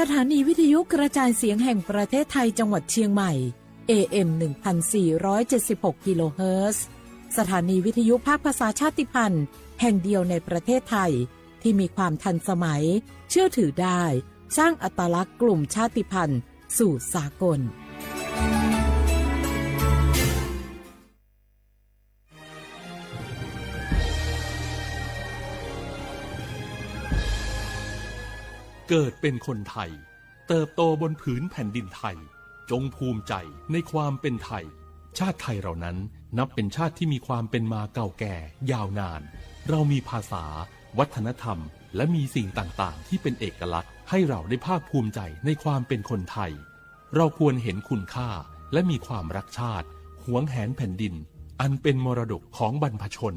สถานีวิทยุกระจายเสียงแห่งประเทศไทยจังหวัดเชียงใหม่ เอ เอ็ม หนึ่งพันสี่ร้อยเจ็ดสิบหก กิโลเฮิรตซ์ สถานีวิทยุภาคภาษาชาติพันธุ์แห่งเดียวในประเทศไทย ที่มีความทันสมัย เชื่อถือได้ สร้างอัตลักษณ์กลุ่มชาติพันธุ์สู่สากล เกิดเป็นคนไทย เติบโตบนผืนแผ่นดินไทย จงภูมิใจในความเป็นไทย ชาติไทยเรานั้นนับเป็นชาติที่มีความเป็นมาเก่าแก่ยาวนาน เรามีภาษา วัฒนธรรม และมีสิ่งต่างๆ ที่เป็นเอกลักษณ์ ให้เราได้ภาคภูมิใจในความเป็นคนไทย เราควรเห็นคุณค่า และมีความรักชาติ หวงแหนแผ่นดิน อันเป็นมรดกของบรรพชน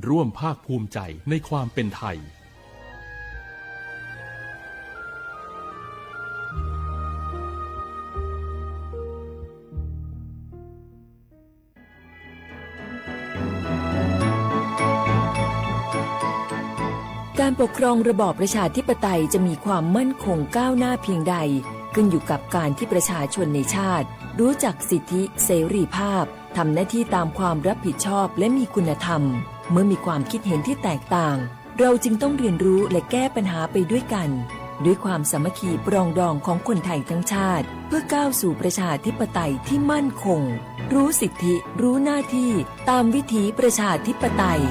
ร่วมภาคภูมิใจในความเป็นไทย การปกครองระบอบประชาธิปไตยจะมีความมั่นคงก้าวหน้าเพียงใด ขึ้นอยู่กับการที่ประชาชนในชาติ รู้จักสิทธิเสรีภาพ ทำหน้าที่ตามความรับผิดชอบและมีคุณธรรม เมื่อมีความคิดเห็นที่แตกต่าง เราจึงต้องเรียนรู้และแก้ปัญหาไปด้วยกัน ด้วยความสามัคคีปรองดองของคนไทยทั้งชาติ เพื่อก้าวสู่ประชาธิปไตยที่มั่นคง รู้สิทธิ รู้หน้าที่ ตามวิถีประชาธิปไตย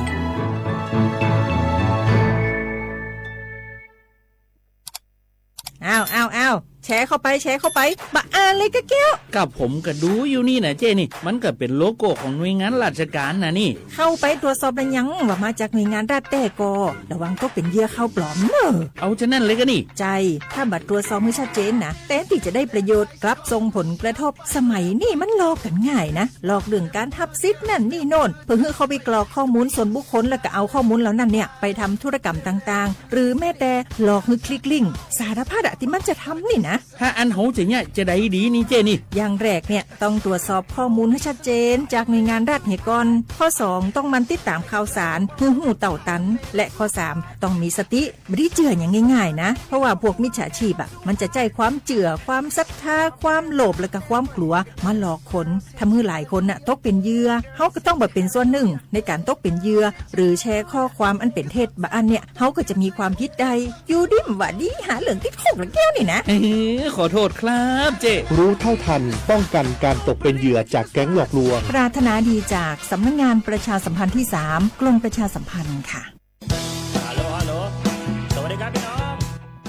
อ้าว อ้าว อ้าว แชร์เข้าไป แชร์เข้าไป บะอ่านเลยกะแก้ว กับผมก็ดูอยู่นี่นะเจ้นี่ มันก็เป็นโลโก้ของหน่วยงานราชการนะนี่ เข้าไปตรวจสอบแล้วยังว่ามาจากหน่วยงานรัฐแต๊ก่อ ระวังตกเป็นเหยื่อข่าวปลอมเนอะ เอาจะนั่นเลยกะนี่ ใจ้ ถ้าบ่ตรวจสอบหื้อชัดเจนนะ แทนตี้จะได้ประโยชน์ กลับส่งผลกระทบ สมัยนี้มันหลอกกันง่ายนะ หลอกเรื่องการฮับสิทธิ์นั่นนี่โน่น เพื่อหื้อเข้าไปกรอกข้อมูลส่วนบุคคล แล้วก็เอาข้อมูลเหล่านั้นเนี่ย ไปทำธุรกรรมต่างๆ หรือแม้แต่หลอกหื้อคลิกลิงก์ สารพัดอะที่มันจะทำนี่นะ ถ้าอั้นเฮาจะเยียะจะใดดีนี่เจ้นี่ อย่างแรกเนี่ย ต้องตรวจสอบข้อมูลให้ชัดเจนจากหน่วยงานรัฐเหียก่อน ข้อสอง ต้องหมั่นติดตามข่าวสารหื้อฮู้เต้าตัน และข้อสาม ต้องมีสติ บ่ได้เจื้ออย่างง่ายๆนะ เพราะว่าพวกมิจฉาชีพอะมันจะใจ๊ความเจื้อ ความศรัทธา ความโลภ และก็ความกลัวมาหลอกคน ทำหื้อหลายคนน่ะตกเป็นเหยื่อ เฮาก็ต้องบ่เป็นส่วนหนึ่งในการตกเป็นเหยื่อ หรือแชร์ข้อความอันเป็นเท็จ บ่อั้นเนี่ย เฮาก็จะมีความผิดได้ อยู่ดีบ่าดี หาเรื่องติดคุกละแก้วนี่นะ เออ ขอโทษครับเจ้ รู้เท่าทันป้องกันการตกเป็นเหยื่อจากแก๊งหลอกลวง ปรารถนาดีจากสำนักงานประชาสัมพันธ์ที่สาม กรมประชาสัมพันธ์ค่ะ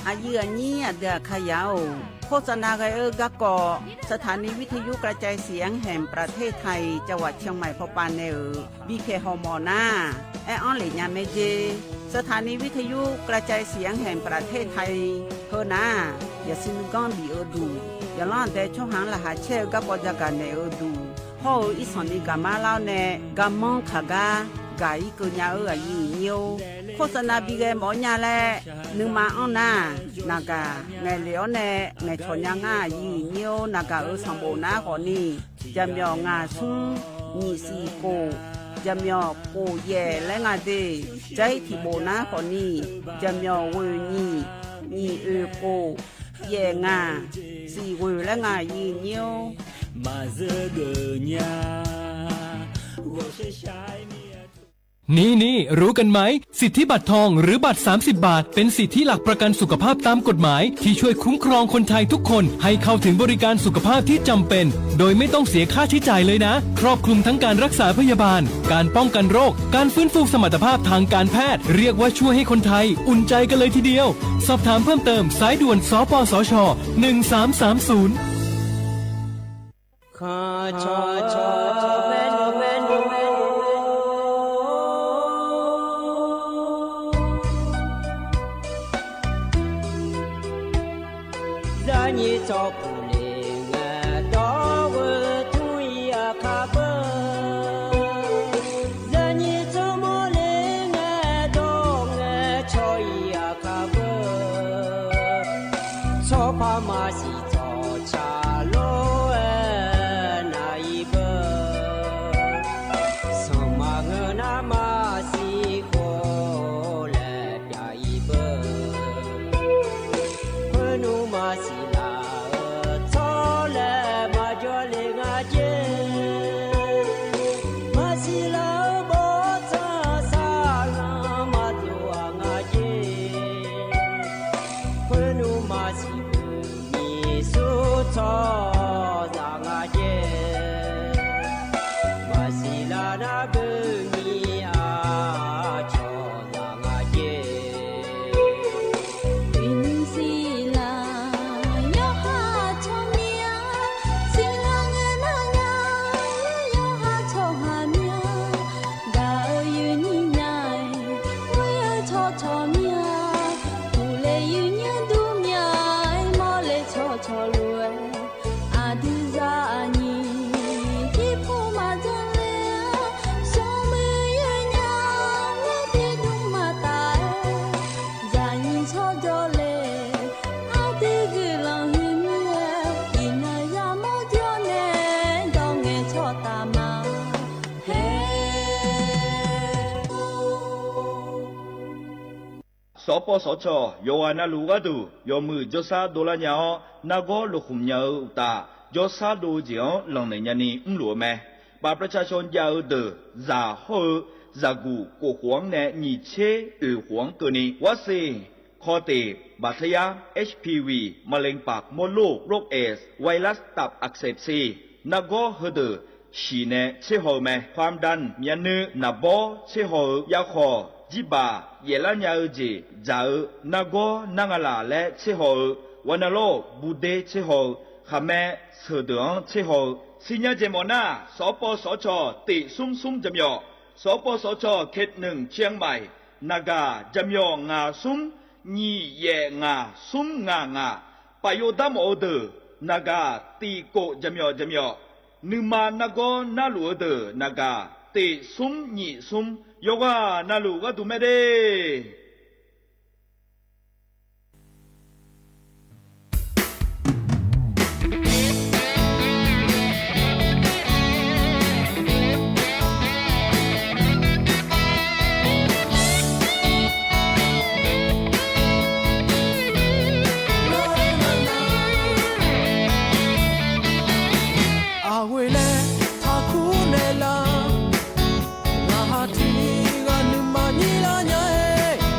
အယုၢ်အညံ အဒၢးခါယၤဧိၤ, ခိၣ်စနၢဂဲၤအၢ ဂၤကီး สถานีวิทยุกระจายเสียงแห่งประเทศไทย จังหวัดเชียงใหม่ ဖီပာ်နဲၣ်ဧိၤ ဘံခဲဟီၣ်မီၢ်နၤ အဲၣ်အီလ့ၣ်ညါမ့ၢ်က့ สถานีวิทยุกระจายเสียงแห่งประเทศไทย ဟၢနၤ ယစံးနုၢ်ကီၢ်ဘံၣ်အၢဒူၣ် ယလီၤတဲာ်ဆိဟၣ်လၢဟးဆဲး ဂၤကီးယၤဂၤနဲၣ်အၢဒူၣ် ဟီၣ်ဧိၤအံၣ်ဆီၣ်နံၤဂၤမါလါန့ၣ် ဂၤမီခးဂၤ ဂၤအံၤကၢညါအၢ အယုၢ်အညံဧိၤ ခိၣ်စနၢဘံဂဲၤမီၢ်ညါလဲၣ် နုာ်မၤအီၣ်နၤ နၤဂၤ ငဲၤလံာ်အီၤန့ၣ် ငဲၤဆီၣ်ညါငါ အယုၢ်အညံဧိၤ နၤဂၤအၢ ဆီၣ်ဘိၣ်နၤဃီၤနံၤ ယၤမၠီၣ်ငါဆူ ညံၣ်စံၣ်ကိၣ် ယၤမၠီၣ်ကိၣ်ယဲၢ်လၢငါသ့ၣ် ယဲၢ်ထံၣ်ဘိၣ်နၤဃီၤနံၤ ယၤမၠီၣ်ဝဲၢ်ညံၣ် ညံၣ်အၢၣ်ကိၣ် ယဲၢ်ငါ စံၣ်ဝဲၢ်လၢငါ ယုၢ်ညိ မၤစၢၤဒၢညါ นี่ๆ รู้กันไหม สิทธิบัตรทองหรือบัตร สามสิบ บาท เป็นสิทธิหลักประกันสุขภาพตามกฎหมายที่ช่วยคุ้มครองคนไทยทุกคนให้เข้าถึงบริการสุขภาพที่จำเป็น โดยไม่ต้องเสียค่าใช้จ่ายเลยนะ ครอบคลุมทั้งการรักษาพยาบาล การป้องกันโรค การฟื้นฟูสมรรถภาพทางการแพทย์ เรียกว่าช่วยให้คนไทยอุ่นใจกันเลยทีเดียว สอบถามเพิ่มเติมสายด่วน สปสช หนึ่งสามสามศูนย์ ဒ်နံၣ်ထီၣ်ပူၤလ့ၤ ငဲၤဒီးဝဲထူယၤခးဘၢ ဒ်နံၣ်ထီၣ်မိၢ်လ့ၤ ငဲၤဒီးငဲၤဆီယၤခးဘၢ ဆီဖါမၤစံၣ်ထီၣ်ဆၣ်လိ နၤအံၤဘၢ ဆီၣ်မၤငၢၢ်နၤမၤစံၣ်ဃိ လဲၤပၠးအံၤဘၢ ဖၢနုာ်မၤစံၣ် စံးလၢဘီၣ်ထၢစးလၢမၤဒိၣ်အငါက့, ဖၢနုာ်မၤစံးဘျုးနံၤဆူထီၣ်စးငါက့, မၤစံးလၢနဘျုးနံၤအါထီၣ်စးငါက့. နံၤစံးလၢ ယဟးထီၣ်မ့ၢ်ဧါ, စံးလၢငဲၤနၤညါ, ယဟးထီၣ်ဟါမ့ၢ်ဧါ, ဒၣ်အၢယုၢ်နံၤညါ, ဝဲအၢထီၣ်ထီၣ်မ့ၢ်ဧါ, ပူၤလဲၤယုၢ်ညါဒူမ့ၢ်ဧါ, မီၢ်လဲၤထီၣ်ထီၣ်လွဲ, အဒုးစၢ်အနံၤ, ထံဖိမၤဒ်လဲၣ်, ဆိမိၣ်ယုၢ်ညါ, ဝဲသ့ၣ်ဒိၣ်မးတၢ်, ယၤနံၤထီၣ်ဒီးလဲၣ်, အဒုးဂ့ၤလီၤဟ့မ့ၢ်, ဒ်နၤယၤမီၢ်ဒီးနဲၣ်, ဒီးငဲၤထီၣ်တၢ်မၤ, ဟဲ စီၤပီစီၤခၠီၣ် ယွၤနၢ်လိၤဂၤဒိၣ် ယွၤမုၣ် ကၠီဆါဒိလါညါအီၤ နၢ်ဂီၢ်လိာ်ဃုာ်မညါဧိၤအတၢ် ကၠီဆါဒိကၠ့ၣ်အီၤ လီၤနံၤညါနံၤ မုၢ်လိာ်အမဲာ် ပာ်ပြၢဆါဆှီညါဧိၤဒၢး စၤဟီၣ်ဧိၤ စၤကူၣ်ကိၣ်ဃိန့ၣ် နံၣ်ဆ့အၢၣ်ဃိကၢၢ်နံၤ ဝးစ့ၣ် ခီၣ်တ့ၢ် ဘၣ်ထယါ H P V မလ့ၣ်ပၢ်ကမီလိၣ် ရိးအဲး ဝဲလါ တၢ်အကဆဲးဆ့ နၢ်ဂီၢ်ဟၢဒၢး ဆံးနဲၣ်ဆ့ဟီၣ်ဧိၤမဲာ် ความดัน မၠဲနုၢ် နၢ်ဘီဆ့ဟီၣ်ဧိၤ ယါခီၣ် ကံဘၣ် ယဲၢ်လါညါဧိၤကၠ့ၣ် စၤဧိၤ နၢ်ဂီၢ်နၢ်ဂၤလၢ်လၢဆ့ဟီၣ်ဧိၤ ဝဲနုာ်လီၤ ဘူးဒ့ဆ့ဟီၣ်ဧိၤ ဃမ့ၢ်ဆၢၣ်ဒၢးအီၤဆ့ဟီၣ်ဧိၤ စံၣ်ညါကၠ့ၣ်မီၣ်နၢ် စီၤပီစီၤခၠီၣ် တ့ၢ်ဆူၣ်ဆူၣ်ကၠမံၤ စီၤပီစီၤခၠီၣ် เขตหนึ่ง เชียงใหม่ နဂၤ ကၠမံၤငါဆူၣ် နံၣ်ယဲၢ်ငါ ဆူၣ်ငါငါ ပယီၤဒၣ်မီၣ်ဧိၤဒၢး နဂၤ တံာ်ကိၣ်ကၠမံၤကၠမံၤ နုာ်မၤနၢ်ဂီၢ်နၢ်လိၤဧိၤဒၢး နဂၤ တ့ၢ်ဆူၣ်နံၣ်ဆူၣ် ယွၤနၢ်လိၤဂၤဒိၣ်မဲာ်ဒ့ၣ် အဝဲလဲၤထီၣ်ခူၣ်န့ၣ်လၢ လၢဟးထံဂၤနုာ်မၤနံၤလၢညါအံၤ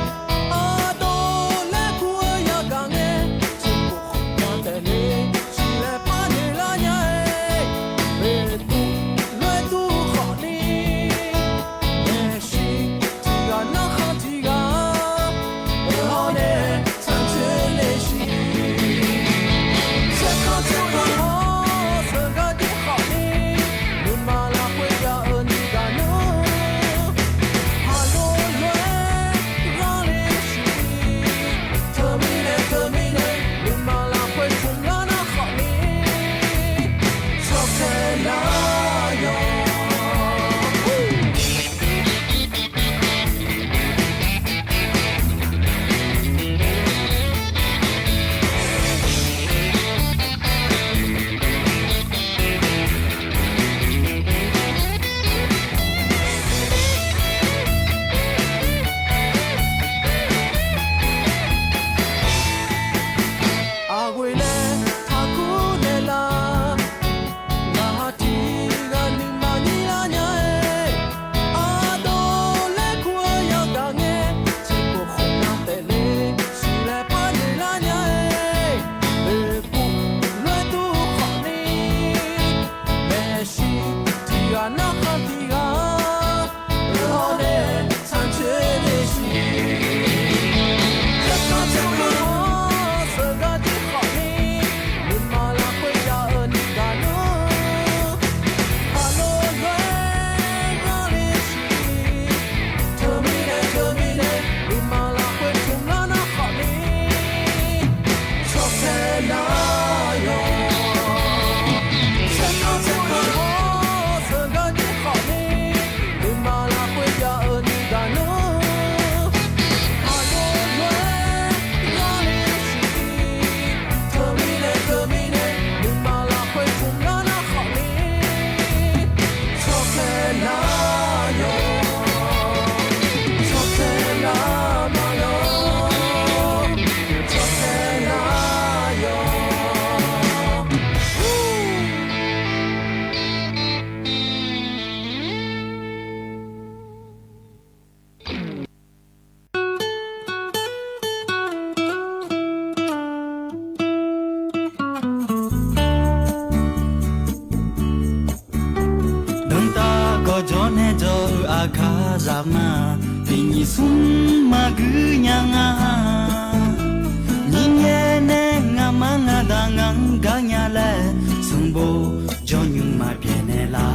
အကစၢ်မၤ, တနံၤဆူမၤကုာ်ညါငါ, နံၤညါန့ၣ် ငါမၤငါတၢ်ငါကါညါလဲၣ်, ဆၢဘိကၠီညုမၤပျဲၢ်နဲၣ်လါ.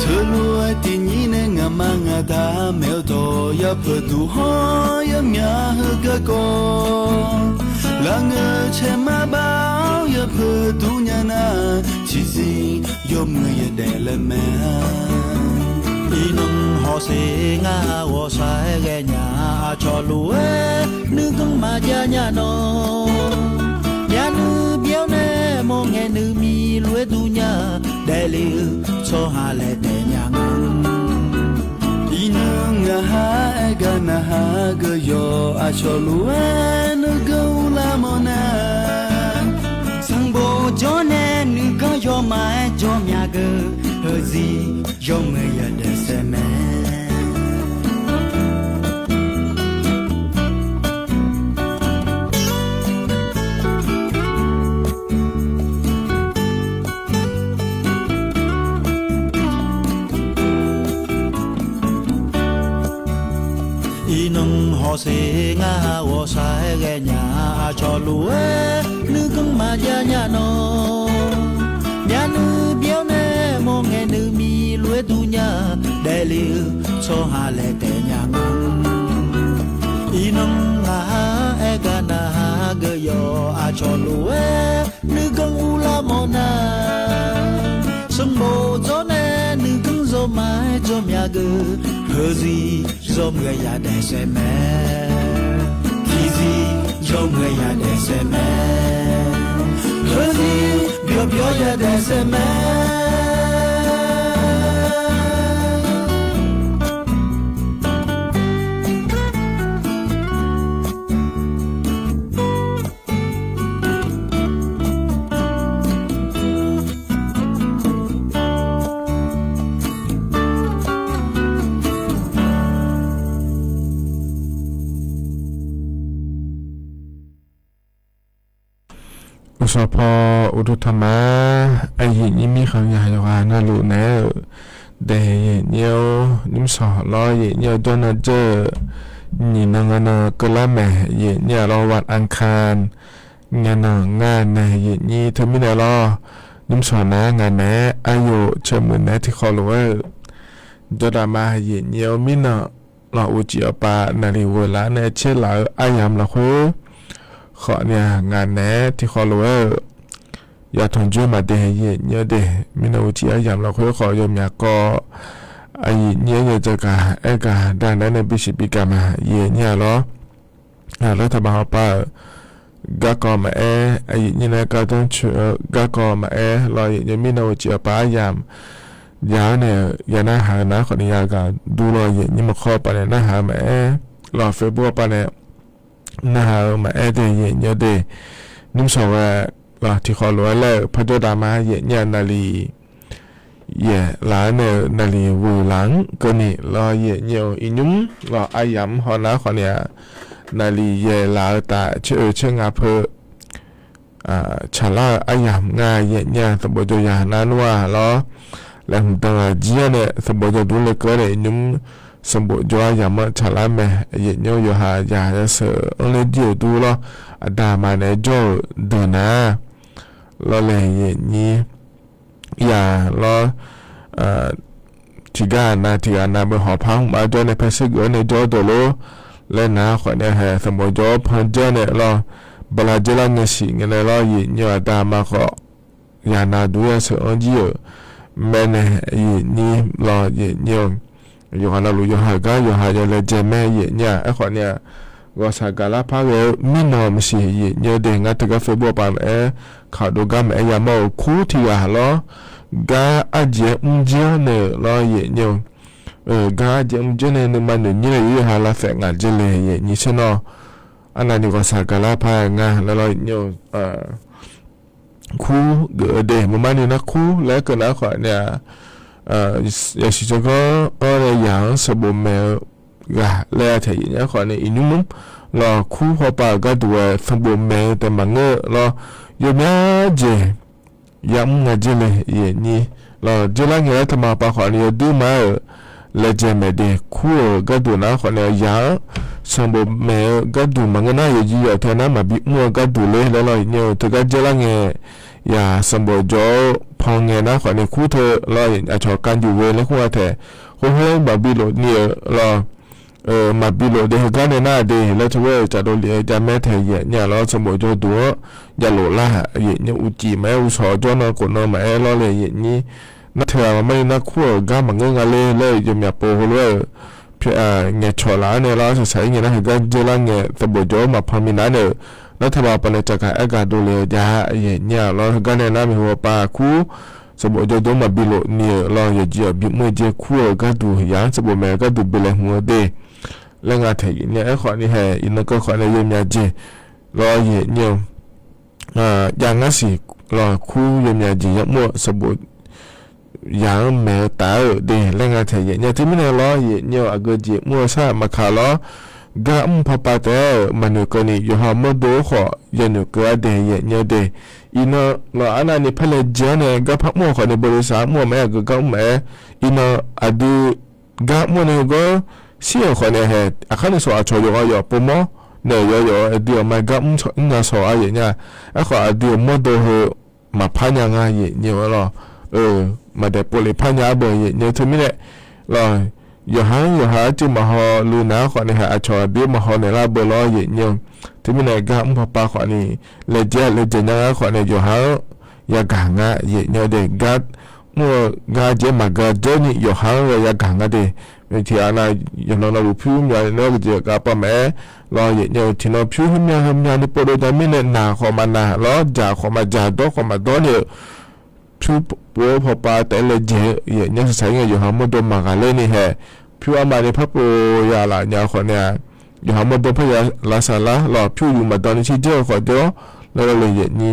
ထၢလိာ်ဝဲတနံၤန့ၣ် ငါမၤငါတၢ်မ့ၢ်အိၣ်တီၢ် ယဖၢၣ်ဒူဟီ ယမၠးဟၢကကီ, လၢငၢဆဲးမၤဘၣ် ယဖၢၣ်ဒူညါနၤ, ထံဆံး ယီမုၢ်ယဒဲးလၢမဲာ်. အံၤနဟီၣ်စ့ငါဂီၤစါဂဲၤညါ အဆီၣ်လိာ်ဝဲ နုၤကမၤယါညါနီၤ, မၠးနုၤဘျီန့ၣ် မိၢ်ငဲနုၤမံၤလွဲဒူညါ, ဒဲးလံ ဆီဟါလဲၤတဲညါနီၤ. အံၤနုၤငါဟးအဲၣ်ဂၤနဟးဂ့ၤယီၤ, အဆီၣ်လိာ်ဝဲ နုၤကအူလါမီၢ်နၤ, ဆၢဘိကၠီန့ၣ် နုၤကယီၤမၤအဲၣ်ကၠီမၠးက, ဟၢစံ ယီမုၢ်ယဒဲးစဲးမဲာ်. အံၤနဟီၣ်စ့ငါဂီၤစါဂဲၤညါ အဆီၣ်လိာ်ဝဲ နုၤကမၤယါညါနီၤ, မၠးနုၤဘျီန့ၣ် မိၢ်ငဲနုၤမံၤလွဲဒူညါ, ဒဲးလံ ဆီဟါလဲၤတဲညါနီၤ. အံၤနငါဟးအဲၣ်ဂၤနဟးဂ့ၤယီၤ, အဆီၣ်လိာ်ဝဲ နုၤကအူလါမီၢ်နၤ, ဆၢဘိကၠီန့ၣ် နုၤကယီၤမၤအဲၣ်ကၠီမၠးက, ဟၢစံ ယီမုၢ်ယဒဲးစဲးမဲာ်, ထံဆံး ယီမုၢ်ယဒဲးစဲးမဲာ်, ဟၢစံ ဘျီဘျီယဒဲးစဲးမဲာ်. အိၣ်စီၤဖီ အိၣ်ဒိၣ်ထီၣ်မး, အယံာ်ညံမံဃာ်ယၤယဂၤနၢ်လိၤန့ၣ်, ဒီးယံာ်ညံဧိၤ နံၣ်မစီၣ်လီၤ, ယံာ်ညံဧိၤ ဒီနၤစၢၢ်, နံၣ်နီၢ်ငါနီၢ်ကလါမဲာ်, ယံာ်ညံလီၤ ဝၣ်အၣ်ခၣ်, ညါနီၢ်ငါန့ၣ် ယံာ်ညံထၢမံန့ၣ်လီၤ, နံၣ်မစီၣ်နၤ ငါန့ၣ် အယိာ်ဆၢမုၢ်နဲထံဃီလိာ်ဝဲ, ဒီးဒၣ်မး ယံာ်ညံဧိၤ မံနီၢ်လီၤ အိၣ်စံၣ်အီၤပာ် နၣ်လံၤဝဲၤလၢန့ၣ် ဆဲးလၤအါယၢ်လီၤဃု ဃီန့ၣ် ငါန့ၣ် ထံဃီလိာ်ဝဲ, ယၤထီၣ်ကၠိမးဒဲး ယံာ်ညံဒဲး မံနီၢ်အိၣ်စံၣ်အါယၢ်လီၤဃု ဃီယီၤမၠးကီ, အယံာ်ညံယတကး အဲၣ်ကးဒၣ်နဲန့ၣ် ဘံၣ်စံးဘံၣ်ကးမး ယံာ်ညံလီၤ, လၢတၢ်ဘၣ်ဟီၣ်ပာ် ဂၤကီမးအဲၣ်, အယံာ်ညံန့ၣ် ကါတဆၢ ဂၤကီမးအဲၣ်လီၤ, ယံာ်ညံမံနီၢ်အိၣ်စံၣ်အီၤပာ်ယၤ ယၤန့ၣ် ယၤနၢ်ဟးနၤဃီန့ၣ် ယၤဂၤဒူလီၤ, ယံာ်ညံမခီပာ်န့ၣ် နၢ်ဟးမးအဲၣ်လီၤ, Facebook ပာ်န့ၣ် နၢ်ဟးမးအဲၣ်ဒဲး ယံာ်ညံဒဲး, နံၣ်မစီၣ်ဝဲလီၤ ထံဃီလိာ်ဝဲလၢ ဖီကၠီတၢ်မၤ ယံာ်ညံနၣ်လံၤ ယဲၢ်လါန့ၣ် နၣ်လံၤဝုၤလၢကန့ၣ်လီၤ, ယံာ်ညံအံၤ နံၣ်လီၤ အါယၤမဟီၣ်နၤဃီန့ၣ်ဧါ, နၣ်လံၤယဲၢ်လါတၢ်ဆၢအၢဆၢငါဖၢ ဆၣ်လါအါယၤမး ယဲၢ်ညါ သဘိၣ်ကၠီယၤနါနွါလီၤ, လဲၤမတၤဂၤကံန့ၣ် သဘိၣ်ကၠီဒူလၢကၢန့ၣ် နံၣ် သဘိၣ်ကၠီအါယၤမး ဆၣ်လါမဲာ် ယဲၢ်ညါ ယိၤဟၣ်ယၤယဆၢအၢလၢဒ်အဒူလီၤ, အတၢ်မၤန့ၣ် ကၠီဒၢးနၤ လီၤလဲၣ် ယဲၢ်ညါ ယၤလီၤ ထံဂၤနၤ ထံဂၤနၤ ဘၣ်ဟီၣ်ဖးမး ကၠီန့ၣ် ဖဲစ့ၢ်ကီးန့ၣ် ကၠီဒၢးလီၤ, လၢနၤဃီန့ၣ် ဟဲသဘိၣ်ကၠီဖီကၠီန့ၣ်လီၤ, ဘလးကၠီလၢနစံးန့ၣ်လီၤ, ယံာ်ညါ အတၢ်မၤဃီ ယၤနၤဒူယၤဆၢအီၤကံဧၢ, မ့ၢ်န့ၣ် ယံာ်ညါလီၤ ယံာ်ညါ ယိၤဟၣ်နၢ်လူၤ ယိၤဟၣ်ဂၤ ယိၤဟၣ်ယလဲၤကဲမဲာ် ယံာ်ညါ အဃီန့ၣ် ဂီၤစၢ်ကၤလါဖးဂဲၤ မံနီၢ်မစံး ယံာ်ညါဒဲး ငါတဂၤ Facebook ပာ်မးအဲၣ် ခးဒိၣ်ဂၤမးအဲၣ် ယၤမ့ၢ်အိၣ်ခူထံဂၤလီၤ, ဂၤအယဲၢ်အူကၠီန့ၣ်လီၤ ယံာ်ညါ, ဂၤအယဲၢ်အူကၠီန့ၣ် နမၤနၢၤညါလၢယိၤဟၣ်လၢသဲးငါကၠီလဲၣ် ယံာ်ညါဆ့ၣ်နီၤ, အနၤန့ၣ် ဂီၤစၢ်ကၤလါဖးဂဲၤ ငါလၢလီၤ ယံာ်ညါ ခူဂ့ၤဒဲး မ့ၢ်မးန့ၣ်နခူ လၢကနၣ်ဃီန့ၣ်, ယစံးဆၢကီး အီဒီးယၤ သဘိၣ်မဲာ်ဂၤ လၢအထဲယံာ်ညါဃီန့ၣ် အံၤနုၢ်မးလီၤ ခူဖီပာ်ဂၤဒွဲၣ် သဘိၣ်မဲာ်တမၤငၢၢ်လီၤ, ယိၤမးယဲၢ် ယၤမူငါကၠီလဲၣ် ယံာ်ညါလီၤ ယဲလၢငဲၤလၢတမၤပာ်ဃီန့ၣ် ယဒုးမၤဧၢ, လဲၤယဲၢ်မဲာ်ဒ့ၣ် ခူဧၢ ကၢ်ဒိၣ်နၤဃီန့ၣ် ယၤဧၢ, ဆၣ်ဘိၣ်မဲာ်ဧၢ ကၢ်ဒိၣ်မၤငၢၢ်နၤ ယယံၤယီၣ်ထဲနၤ မၤဘံးမူအကၢ်ဒိၣ်လံ လၢလီၤယညိ တဂၤယဲလၢငဲၤ ယၤ ဆၣ်ဘိၣ်ကၠီ ဖီငဲၤနၤဃီန့ၣ် ခူထဲလီၤ အဆီၣ်ကၢ်ယူၤဝဲလၢဃိဂၤထဲ, ဃိဃိမၤဘံးလိာ်နံၤဧၢလီၤ မၤဘံးလိာ်ဒ့ၣ် ဟဲကါန့ၣ်နၤဒ့ၣ် လၢထဝဲကၢ်ဒိၣ်လံ ယၤမဲာ်ထဲယဲၢ်ညါလီၤ ဆၣ်ဘိၣ်ကၠီဒိၣ်ဧၢ, ယၤလိာ်လၢ ယဲၢ်ညါအူကံၣ်မး အူစီၤကၠီနီၢ်ကိၣ်နီၢ်မး အဲၣ်လီၤလၢယဲၢ်ညါ, နထၢၣ်မၤမ့ၢ်န့ၣ် နခူဧၢ ကါမၤငၢၢ်နၤလံ လၢယမဲာ်ပိာ်ဃိလၢ ငဲၤဆီၣ်လၢန့ၣ်လီၤ ဆၣ်ဆၣ်အံၤန့ၣ် ဟဲကါယဲလၢငဲၤ သဘိၣ်ကၠီမၤဖီမံၤနၤန့ၣ်, နထၢၣ်ဘၣ်ပှၤန့ၣ် တၢ်ကၤအဲၣ်ကၤဒိၣ်လံယၤ ယဲၢ်ညါလီၤ ဟဲကါန့ၣ်နၤ မ့ၢ်ဟိပၢ်ခူ သဘိၣ်ကၠီဒိၣ်မၤဘံးလိာ်နံၤဧၢလီၤ ယယံၤအီၤဘံးမူကၠီခူဧၢ ကၢ်ဒိၣ်ယၤ သဘိၣ်မဲာ်ကၢ်ဒိၣ်ဘ့ၣ်လဲၤမူဧၢဒ့ၣ်, လၢငါထဲယဲၢ်ညါ အဲၣ်ဃီန့ၣ်ဟဲ ယနကၢၢ်ဃီန့ၣ် ယဲၢ်မၠါကၠ့ လီၤယဲၢ်ညါ ယၤငါစံၣ်လီၤ ခူယဲၢ်မၠါကၠ့ ယမိၢ်သဘိၣ် ယၤဧၢ မဲာ်တၢ်ဧၢဒ့ၣ် လၢငါထဲယဲၢ်ညါ တမံၤန့ၣ်လီၤ ယဲၢ်ညါ အဂ့ၢ်ကၠ့ မူအဆၣ်မၤခးလီၤ ကါမုၣ်ဖီပာ်တဲ မၤနုာ်ကၢန့ၣ် ယိၤဟၣ်မီၢ်ဒိဃီ ယဲၢ်နုာ်ကၢအဒ့ၣ် ယဲၢ်ညါဒ့ၣ်, အံၤနီၤလီၤ အါနၤန့ၣ် ဖဲလဲၣ်ယဲၢ်န့ၣ် ကါဖးမူအဃီန့ၣ် ဘၣ်ဒိစးမူအမဲာ် အဂ့ၢ်ကါမုၣ်မဲာ်, အံၤနီၤ အဒုး ကါမူန့ၣ်ဂီၢ် ဆံးအဃီန့ၣ်ဟဲ အခါန့ၣ်ဆီၣ်အဆီၣ်ယိၤအီၤယိၤ ပိာ်မီၢ် န့ၣ်ယိၤယိၤ အဒုးအမၤကါမုၣ်နၤဆီၣ်အါယဲၢ်ညါ, အဲၣ်ဃီအဒုးအမီၢ်ဒိဟၢ မၤဖးညါငါယဲၢ်ညါဝဲလီၤ, မၤဒဲးပိာ်လံဖးညါအဘၢၣ်ယဲၢ်ညါ တမံၤန့ၣ်လီၤ, ယိၤဟၣ် ယိၤဟၣ်အစ့ၢ်မၤဟီလူၤနၤဃီန့ၣ်ဟဲ အဆီၣ်အဒုးမၤဟီန့ၣ်လၢအဘၢၣ်လီၤယဲၢ်ညါ, တမံၤန့ၣ် ကါမုၣ်ဖီပာ်ဃီန့ၣ် လဲၤယဲၢ်လဲၤယဲၢ်ညါဃီန့ၣ် ယိၤဟၣ်ဧၢ ယၤကၤငါယဲၢ်ညါဒ့ၣ် ကါ မုၢ်ဂၤကဲမၤကၤဒၢနံၣ် ယိၤဟၣ်ဧၢ ယၤကၤငါဒ့ၣ်, မ့ၢ်ထံၣ်အါနၤ ယနီၢ်နီၢ်လူၤဖုမၠါန့ၣ် နကကးပှၤမဲာ်လီၤယဲၢ်ညါ, ထံၣ်နီၤဖုဟဲမၠါဟဲမၠါန့ၣ် ပိာ်ဒိၣ်တၢ်မ့ၢ်န့ၣ် နၤဃီမးနၤလီၤ ယၤဃီမးယၤ ဒီဃီမးဒီန့ၣ် ဖုပှဲၤဖီပာ်တဲလဲၤယဲၢ် ယဲၢ်ညါ ဆၣ်ဆၣ်အံၤ ယိၤဟၣ်မီၢ်ဒိမၤဂၤလဲၣ်န့ၣ်ဟဲ, ဖုအါမးန့ၣ် ဖးပိာ်ယၤလၢညါဃီန့ၣ် ယိၤဟၣ်မီၢ်ဒိဖးယၤလါစၢ်လါလီၤ ဖုယူၤမၤဒီနံၣ်ဆံယဲၢ်ဃီဒီး လၢလီၤလၢယဲၢ်ညါ,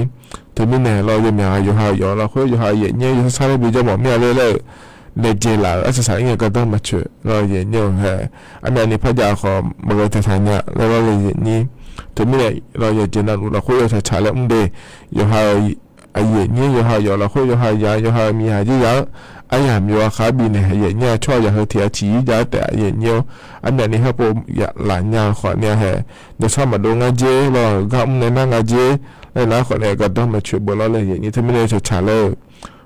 တမံၤန့ၣ်လီၤ ယမၠါဂၤယိၤဟၣ်ယိၤလီၤဃိ ယိၤဟၣ်ယဲၢ်ညါ ယဆၣ်ဆၣ်လၢဘံၤယဲၢ်မး မ့ၢ်အလၢလၢ လဲၤယဲၢ်လၢ အဆၣ်ဆၣ်အံၤ ကဒီမၤဆၢၣ်လီၤယဲၢ်ညါဟဲ, အမ့ၢ်အန့ၣ်ဖးယၤဃီ မၤဂဲၤတၢ်ဆါညါ လၢလီၤလၢယဲၢ်ညါ, တမံၤန့ၣ်လီၤ ယဲၢ်ကၠ့နၤလူၤလီၤဃိ ယဆၣ်ဆၣ်လၢမုၢ်ဒ့ၣ်, ယိၤဟၣ် အယဲၢ်ညါ ယိၤဟၣ်ယိၤလီၤဃိ ယိၤဟၣ်ယၤ ယိၤဟၣ်မံၤဟးယံၤယၤ, အယၤမံၤဝဲဃါဘံၤန့ၣ် ယဲၢ်ညါ ဆီၣ်ယၤဟၢထံၣ်အထံၣ်ယၤတဲယဲၢ်ညါ, အမ့ၢ်န့ၣ်ဟဲပိာ်ယၤလၢညါဃီန့ၣ်ဟဲ, ယဆၣ်မၤဒိငါကၠ့လီၤ ဂၤမုၢ်န့ၣ်နၤငါကၠ့, လၢနၤဃီန့ၣ် ကဒီမၤဆၢၣ်ဘၢလီၤလၢယဲၢ်ညါ တမံၤန့ၣ်ဆၣ်ဆၣ်လၢ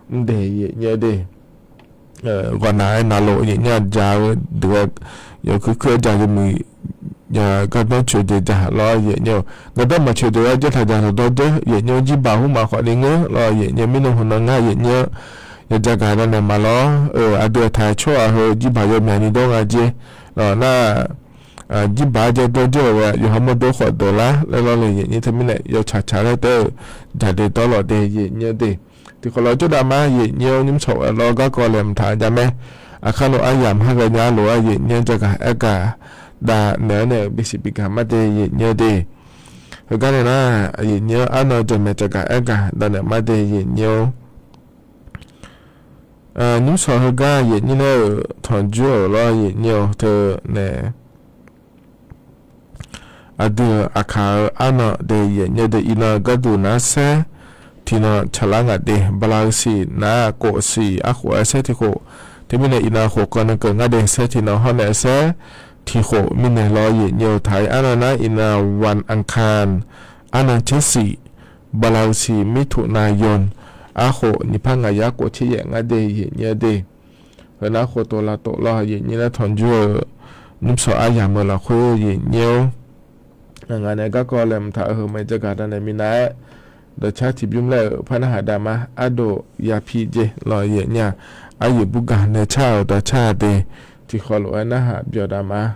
မုၢ်ဒ့ၣ်ယဲၢ်ညါဒ့ၣ် ဂီၤနၤနၤလီၤယဲၢ်ညါယၤဝဲဒၣ်, ယခုခုအယၤယမုၢ်, ယကဒီဆၢၣ်ဒ့ၣ်ယၤလီၤယဲၢ်ညါ, ကဒီမၤဆၢၣ်ဒ့ၣ်ဝဲယဲၢ်ထးယၤထးဒီဒၢ ယဲၢ်ညါ ယံၣ်ဘၣ်ဟူမးဃီန့ၣ်ငၢၢ်လီၤယဲၢ်ညါ မ့ၢ်နဟူးနငါယဲၢ်ညါ, ယကၤဒၣ်န့ၣ်မးလီၤ, အဒုးအထးဆီၣ်အဟၢ ယံၣ်ဘၣ်ယဲၢ်မ့ၢ်နံၤဒီဂၤကၠ့, လီၤန ယံၣ်ဘၣ်ယဲၢ်ဒီဒၢဝဲ ယိၤဟၣ်မီၢ်ဒိဃီဒၢလါ လၢလီၤလၢယဲၢ်ညါ တမံၤန့ၣ် ယဆၣ်ဆၣ်လၢတဲ ယၤဒ့ၣ်ဒီလီၤဒ့ၣ်ယဲၢ်ညါဒ့ၣ်, တံၤဃီလီၤကၠိဒၣ်မး ယဲၢ်ညါ နံၣ်ဆီၣ်ဝဲလီၤ ကါကီၢ်လဲၣ်မထါယၤမဲာ်, အခါနီၣ်အါယၤမဟါဂၤညါလိၤ ယဲၢ်ညါ ယကၤအဲၣ်ကၤဒၣ်နဲၣ်န့ၣ် ဘံစံးဘံကၤမးဒ့ၣ်ယဲၢ်ညါဒ့ၣ်, ဟဲကါန့ၣ်နၤ ယဲၢ်ညါ အါနီၢ်တမဲာ် ယကၤအဲၣ်ကၤဒၣ်နဲၣ်မးဒ့ၣ်ယဲၢ်ညါ နံၣ်ဆီၣ်ဟဲကါ ယဲၢ်ညါန့ၣ် ထီၣ်ကၠိလီၤ ယဲၢ်ညါ ထဲန့ၣ် အဒုးအခးအါနီၢ်ဒ့ၣ် ယဲၢ်ညါဒ့ၣ် အံၤနီၢ်ကၢ်ဒိၣ်နၤစဲ ထံၣ်နီၢ်ဆလါငါဒ့ၣ် ဘလါစံၣ်နၤကိးစံၣ် အဃိးအစဲထံၣ်ဃိး, တမံၤန့ၣ် အံၤနီၢ်ဃိးကီၢ်နကၢၢ်ငါဒ့ၣ် စဲထံၣ်နီၢ်ဟီၣ်နဲၣ်စဲထံၣ်ဃိး မံၤန့ၣ်လီၤ ယဲၢ်ညါ ထါအံၤအါနီၢ်နၤ အံၤနီၢ် วันอังคาร အါနီၢ်ဆံးစံး ဘလါစံၣ် မံထူးနၤယိၣ် အဃိး နံၣ်ဖးငါယၤကိးထံၣ်ယဲၢ် ငါဒ့ၣ် ယဲၢ်ညါဒ့ၣ် ဟဲနၤဃိးတိာ်လါတိာ်လီၤ ယဲၢ်ညါလၢထီၣ်ကၠိ နံၣ်ဆီၣ်အါယၤမုၢ်လီၤဃိ ယဲၢ်ညါ နၤန့ၣ် ကါကီၢ်လဲၣ်မထါအဟၢမ့ၢ် ယကၤဒၣ်နဲၣ်မံၤနၤ ဒီးဆါထံၣ်ဘျုးမလဲၣ် ဖးနၢ်ဟးဒၣ်မး အါဒိၣ်ယၤဖံးက့ၤလီၤ ယဲၢ်ညါ အါယံာ်ဘူဂၤနဲၣ်ဆါအီၤဒီးဆါဒ့ၣ် ထံၣ်ဃီလိာ်ဝဲနၢ်ဟးပၠီၤဒၣ်မး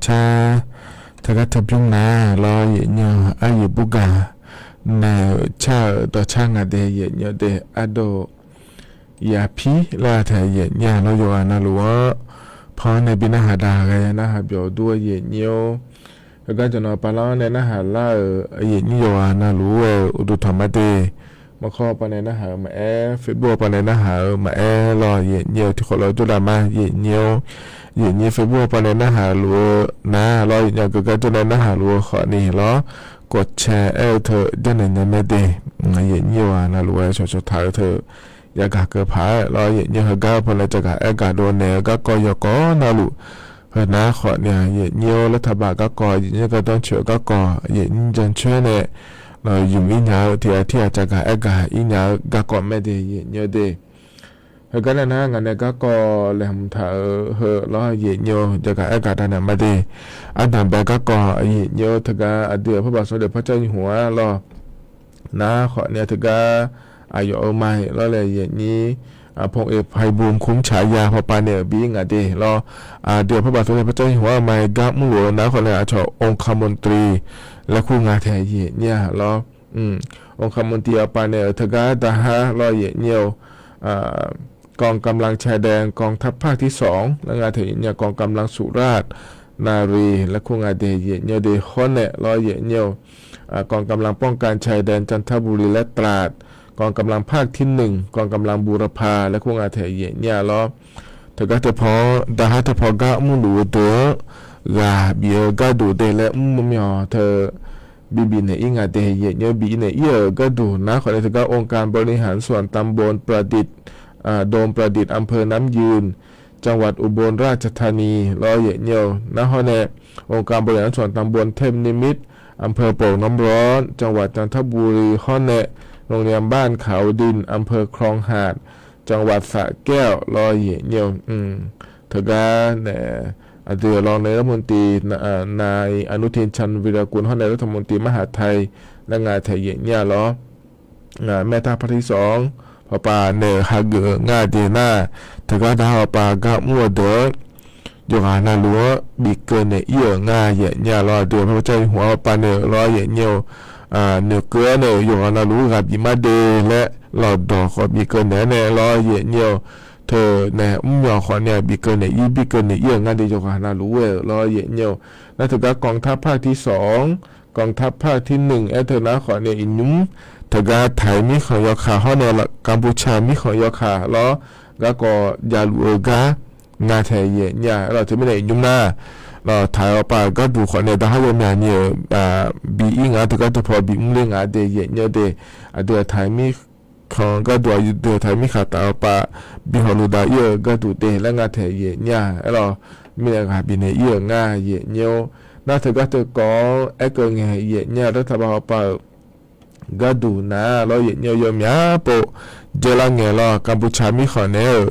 ဆါ တဂၤတဘျုးနၤလီၤ ယဲၢ်ညီ အါယံၤဘူဂၤ နဆါဧၢ ဒီးဆါငါဒဲး ယဲၢ်ညီဒဲး အဒိၣ် ယၤဖံလၢအထဲ ယဲၢ်ညီလီၤ ယွၤနၢ်လူၤဧၢ, ဖီန့ၣ်ဘံနၢ်ဟးဒၣ်ဂၤ နၢ်ဟးဘျီၣ်ဒိၣ် ယဲၢ်ညီ တဂၤ ကနီၤပၤလီၤန့ၣ် နၢ်ဟးလၢဧၢ ယဲၢ်ညီ ယွၤနၢ်လူၤဝဲ အိၣ်ဒိၣ်ထီၣ်မးတ့ၢ်, မခီပၤန့ၣ် နၢ်ဟးမၤအဲၣ် Facebook ပၤန့ၣ် နၢ်ဟးမၤအဲၣ်လီၤ ယဲၢ်ညီ ထံဃီလီၤဒိၣ်ဒၣ်မး ယဲၢ်ညီ ယဲၢ်ညီ Facebook ပၤန့ၣ် နၢ်ဟးလူၤဧၢ နၤလီၤ ယဲၢ်ညီ ကကဲဒိၣ်န့ၣ် နၢ်ဟးလူၤဧၢ ဃီန့ၣ်လီၤ, ကီၢ်ဆဲးအဲၣ်ထၢၣ် ဒ်န့ၣ်ညါမ့ၢ်တ့ၢ်, ယဲၢ်ညီ ယွၤနၢ်လူၤဝဲ ဆီၣ်ဆီၣ်ထးထၢၣ် ယကၤကၢဖးလီၤ ယဲၢ်ညီ ဟဲဂၤဖီန့ၣ် တဂၤအဲၣ်ဂၤဒိၣ်န့ၣ် ဂၤကီၢ်ယီၤကီၢ်နၢ်လူၤ ဟဲနၤဃီန့ၣ် ယဲၢ်ညီ လၢထးဘၣ်ဂၤကီၢ် ယဲၢ်ညီ ကဒီဆၢဂၤကီၢ် ယဲၢ်ညီ ကၠၢ်ဆၢန့ၣ် ယုၢ်အံၤညါဧၢ ထံအထံအတဂၤအဲၣ်ဂၤအံၤညါဧၢ ဂၤကီၢ်မ့ၢ်တ့ၢ် ယဲၢ်ညီဒ့ၣ် ဟဲဂၤန့ၣ်နၤ ငါန့ၣ် ဂၤကီၢ်လဲၤမုာ်ထးဧၢ ဟၢလီၤ ယဲၢ်ညီ ယကၤအဲၣ်ဂၤတၢ်န့ၣ်မ့ၢ်တ့ၢ်, အနၢ်ဘဲဂၤကီၢ် ယဲၢ်ညီ တဂၤ အဒုးအဖီၣ်ဘၣ်စီၤဒၢၣ် ဖါကၠီယဟူးလီၤ နၤဃီန့ၣ် တဂၤ အယီၣ်အမၤလီၤလဲၣ် ယဲၢ်ညီ ဖီၣ်အ့ၣ် ဖဲဘူၣ် ခူမ်ဆးယၤ ဖီၣ်ပၤန့ၣ် ဘံအံၤငါဒ့ၣ်လီၤ, အဒုးအဖီၣ်ဘၣ်စီၤဒၢၣ် ဖါကၠီယဟူး မၤဂၤမုၢ်လိာ် နၤဃီန့ၣ် အဆီၣ် အိၣ်ခးမူၣ်တရံး လဲၤခူငါထဲ ယဲၢ်ညီလီၤ, အိၣ်ခးမူၣ်တရံးအပၤန့ၣ် တဂၤတဟါလီၤ ယဲၢ်ညီ กองกำลังชายแดน กองทัพภาคที่สอง လၢငါထဲ ယဲၢ်ညီ กองกำลังสุราษฎร์ นครนายก လဲၤခူငါဒ့ၣ် ယဲၢ်ညီဒ့ၣ် ဟီနဲၣ်လီၤ ယဲၢ်ညီ กองกำลังป้องกันชายแดนจันทบุรีและตราด กองกำลังภาคที่หนึ่ง กองกำลังบูรพา လဲၤခူငါထဲ ယဲၢ်ညီလီၤ, တဂၤတဖီ တဟါတဖီ ဂၤမုၢ်လူၤဝဲဒၢး ဂၤဘံအၢဂၤဒိၣ်ဒဲး လၢမုၢ်မီၢ်ထၢၣ် ဘံဘံၣ်န့ၣ်အံၤငါဒဲး ယဲၢ်ညီ ဘံအံၤန့ၣ်အံၤအၢဂၤဒိၣ် နၤဃီန့ၣ် တဂၤ องค์การบริหารส่วนตำบลประดิษฐ์ โดมประดิษฐ์ อำเภอน้ำยืน จังหวัดอุบลราชธานี လီၤ ယဲၢ်ညီ နၤဃီန့ၣ် องค์การบริหารส่วนตำบลเทพนิมิตร อำเภอโป่งน้ำร้อน จังหวัดจันทบุรี ဟီနဲၣ် โรงเรียนบ้านเขาดิน อำเภอคลองหาด จังหวัดสระแก้ว လီၤ ယဲၢ်ညီ တဂၤန့ၣ် အဒုးအလီၢ်န့ၣ် รัฐมนตรี นายอนุทิน ชาญวีรกูล ဟီနဲၣ် รัฐมนตรีมหาดไทย လၢငါထဲ ယဲၢ်ညီလီၤ မဲထၢၣ်ဖါထံစီၣ် ဖီၣ်ပၤန့ၣ် ဟးဂုာ်ငါဒ့ၣ်နၤ တဂၤတဟါ ဖီၣ်ပၤဂၤမုၢ်ဝဲဒၢး ယွၤနၢ်လူၤဧၢ ဘံကၢန့ၣ်အံၤအၢ ငါ ယဲၢ်ညီလီၤ ဒုးဖဲကၠီဟူးအပၤန့ၣ်လီၤ ယဲၢ်ညီ နကၢန့ၣ် ယွၤနၢ်လူၤ ဂၤဘံမးဒ့ၣ် လၢလီၢ်ဒီးဃီ ဘံကၢန့ၣ်န့ၣ်လီၤ ယဲၢ်ညီ ထၢၣ်န့ၣ် မုၢ်မီၢ်ဃီန့ၣ် ဘံကၢန့ၣ်အံၤ ဘံကၢန့ၣ်အံၤအၢ ငါဒ့ၣ် ယွၤနၢ်လူၤဝဲလီၤ ယဲၢ်ညီ နၤတဂၤ กองทัพภาคที่สอง กองทัพภาคที่หนึ่ง အဲၣ်ထၢၣ်နၤဃီန့ၣ် အံၤညုမ် တဂၤ ထဲမံၣ်ဃီၣ်ယီၤခး ဟီနဲၣ် ကမ်ပူၤဆၣ်မံၣ်ဃီၣ်ယီၤခးလီၤ ဂၤကီၢ်ယၤလူၤအၢဂၤ ငါထဲ ယဲၢ်ညီလီၤ တုၤမ့ၢ်န့ၣ် အံၤညုမ်နၤ လီၤ ထဲအီၤပာ်ဂၤဒူၣ်ဃီန့ၣ် တဟါယဲၢ်မံၤန့ၣ် ဘံအံၤငါ တဂၤတဖီ ဘံမူလ့ငါဒ့ၣ် ယဲၢ်ညီဒ့ၣ် အဒုးထဲမံၣ် ခီၣ်ဂၤဒိၣ်အဒုးထဲမံၣ်ဃာ်တၢ်အီၤပာ် ဘံဟီၣ်လူၤဒၣ်အံၤအၢ ဂၤဒိၣ်ဒ့ၣ် လၢငါထဲယဲၢ်ညါ အဲၣ်လီၤ မ့ၢ်ဂၤဘံန့ၣ်အံၤအၢ ငါယဲၢ်ညိ နၤတဂၤတကီၢ် အဲၣ်ကၢငဲၤယဲၢ်ညါ ရထဘၣ်ဟီၣ်ပာ်အၢ ဂၤဒိၣ်နၤလီၤ ယဲၢ်ညိ ယိမၠးပိာ် ကၠဲလါငဲၤလီၤ ကမ်ပူၤဆၣ်မံၣ်ဃီၣ်န့ၣ်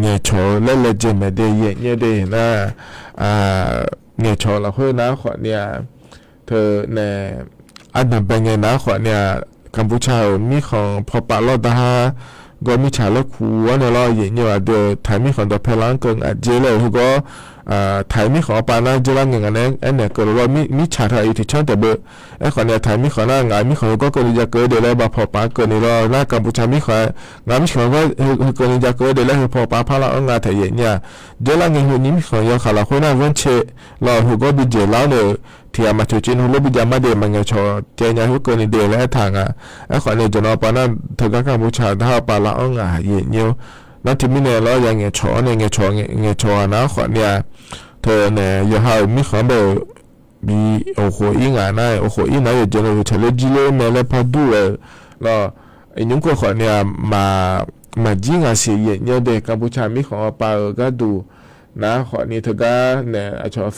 ငဲၤဆီၣ်လၢလဲၤကဲၤမဲာ်ဒဲး ယဲၢ်ညိဒ့ၣ် နၤ ငဲၤဆီၣ်လီၤဃိနၤဃီန့ၣ် ထၢၣ်န့ၣ် အနၢ်ဘဲငဲၤနၤဃီန့ၣ် ကမ်ပူၤဆၣ်ဧၢ မံၣ်ဃီၣ်ဖီၣ်ပာ်လီၤတၢ်ဟါ ဂီၢ်မံၣ်ဆၣ်လၢခူဝဲန့ၣ်လီၤ ယဲၢ်ညိ အဒုးထဲမံၣ်ဃီၣ်ဒီးဖဲလါကၢငါက့လၢဟဂီၢ် ထဲမံၣ်ဃီၣ်အပာ်နၤ ကၠဲလါငဲၤဂၤန့ၣ် အဲၣ်နဲၣ်ကၢၤလီၤလီၤ မံၣ်ဆၣ်ထၢၣ်အံၤထံၣ်ဆၢတဲာ်ဘၢ အဲၣ်ဃီန့ၣ် ထဲမံၣ်ဃီၣ်နၤ ဂၤမံၣ်ဃီၣ်ဟဂီၢ်ကၢၤန့ၣ်ယၤကၢၤဒဲးလၢဘၣ်ဖီၣ်ပာ်ကၢၤန့ၣ်လီၤ နၤကမ်ပူၤဆၣ်မံၣ်ဃီၣ် ဂၤမံၣ်ဃီၣ်ဟဂီၢ်ဟဂီၢ်ကၢၤန့ၣ်ယၤကၢၤဒဲးလၢဟဖီၣ်ပာ်ဖးလီၤအၢ ငါထဲယဲၢ်ညါ ကၠဲလါငဲၤဟူးနံၤမံၣ်ဃီၣ်ယီၤခးလီၤဃိနၤ ဝဲဆ့လီၤဟဂီၢ်ဘံၣ်ယဲၢ်လီၤန့ၣ် ထံၣ်အမၤထူၣ်က့နဟူးလၢဘံၣ်ယဲၢ်မးဒ့ၣ် မၤငဲၤဆီၣ်ကဲညါဟူးကၢၤန့ၣ်ဒဲးလၢအဲၣ်ထၢၣ်ဂၤ အဲၣ်ဃီန့ၣ် ကၠီနီၤပှၤနၤ ထၢၣ်ဂၤကမ်ပူၤဆၣ် တဟါပာ်လီၤအၢ ငါယဲၢ်ညိ နၤထံၣ်မံၤန့ၣ်လီၤ ယၤငဲၤဆီၣ်န့ၣ် ငဲၤဆီၣ်ဂၤနၤဃီန့ၣ် ထၢၣ်န့ၣ် ယဟးမံၣ်ဃီၣ်ဘၣ် ဘံအိၣ်ဃိအံၤဂၤနၤ အိၣ်ဃိအံၤနၤ ယဲၢ်ညိ ယထဲလၢကံလၢမဲာ်လၢဖးဒူၣ်ဝဲလီၤ အံၤညိၣ်ခိၣ်ဃီန့ၣ် မၤကံဂၤစံး ယဲၢ်ညိဒဲး ကမ်ပူၤဆၣ်မံၣ်ဃီၣ်အပာ်အၢ ဂၤဒိၣ်နၤဃီန့ၣ် ထၢၣ်ဂၤန့ၣ် အဆီၣ်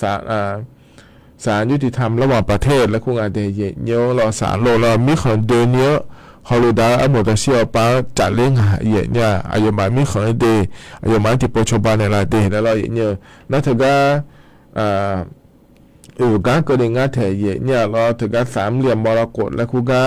สารยุติธรรมระหว่างประเทศ လၢခိၣ်ဂၤဒဲး ယဲၢ်ညိလီၤ စးလိာ်လီၤ မံၣ်ဃီၣ်ဒၢနံၤ ဟီၣ်လူၤဒၣ်အမိၢ်တဆံအီၤပာ် ကးလ့ငါ ယဲၢ်ညါ အယိမးမံၣ်ဃီၣ်ဒဲး အယိမးတံၤပိာ်ဆိဘၣ်န့ၣ်လၢဒဲး လၢလီၤ ယဲၢ်ညိ နၤထၢၣ်ဂၤ အုၣ်ကါကၢၢ်န့ၣ် ငါထဲယဲၢ်ညါလီၤ တဂၤသးမလံၤအမီရကီး လၢဃုဂၤ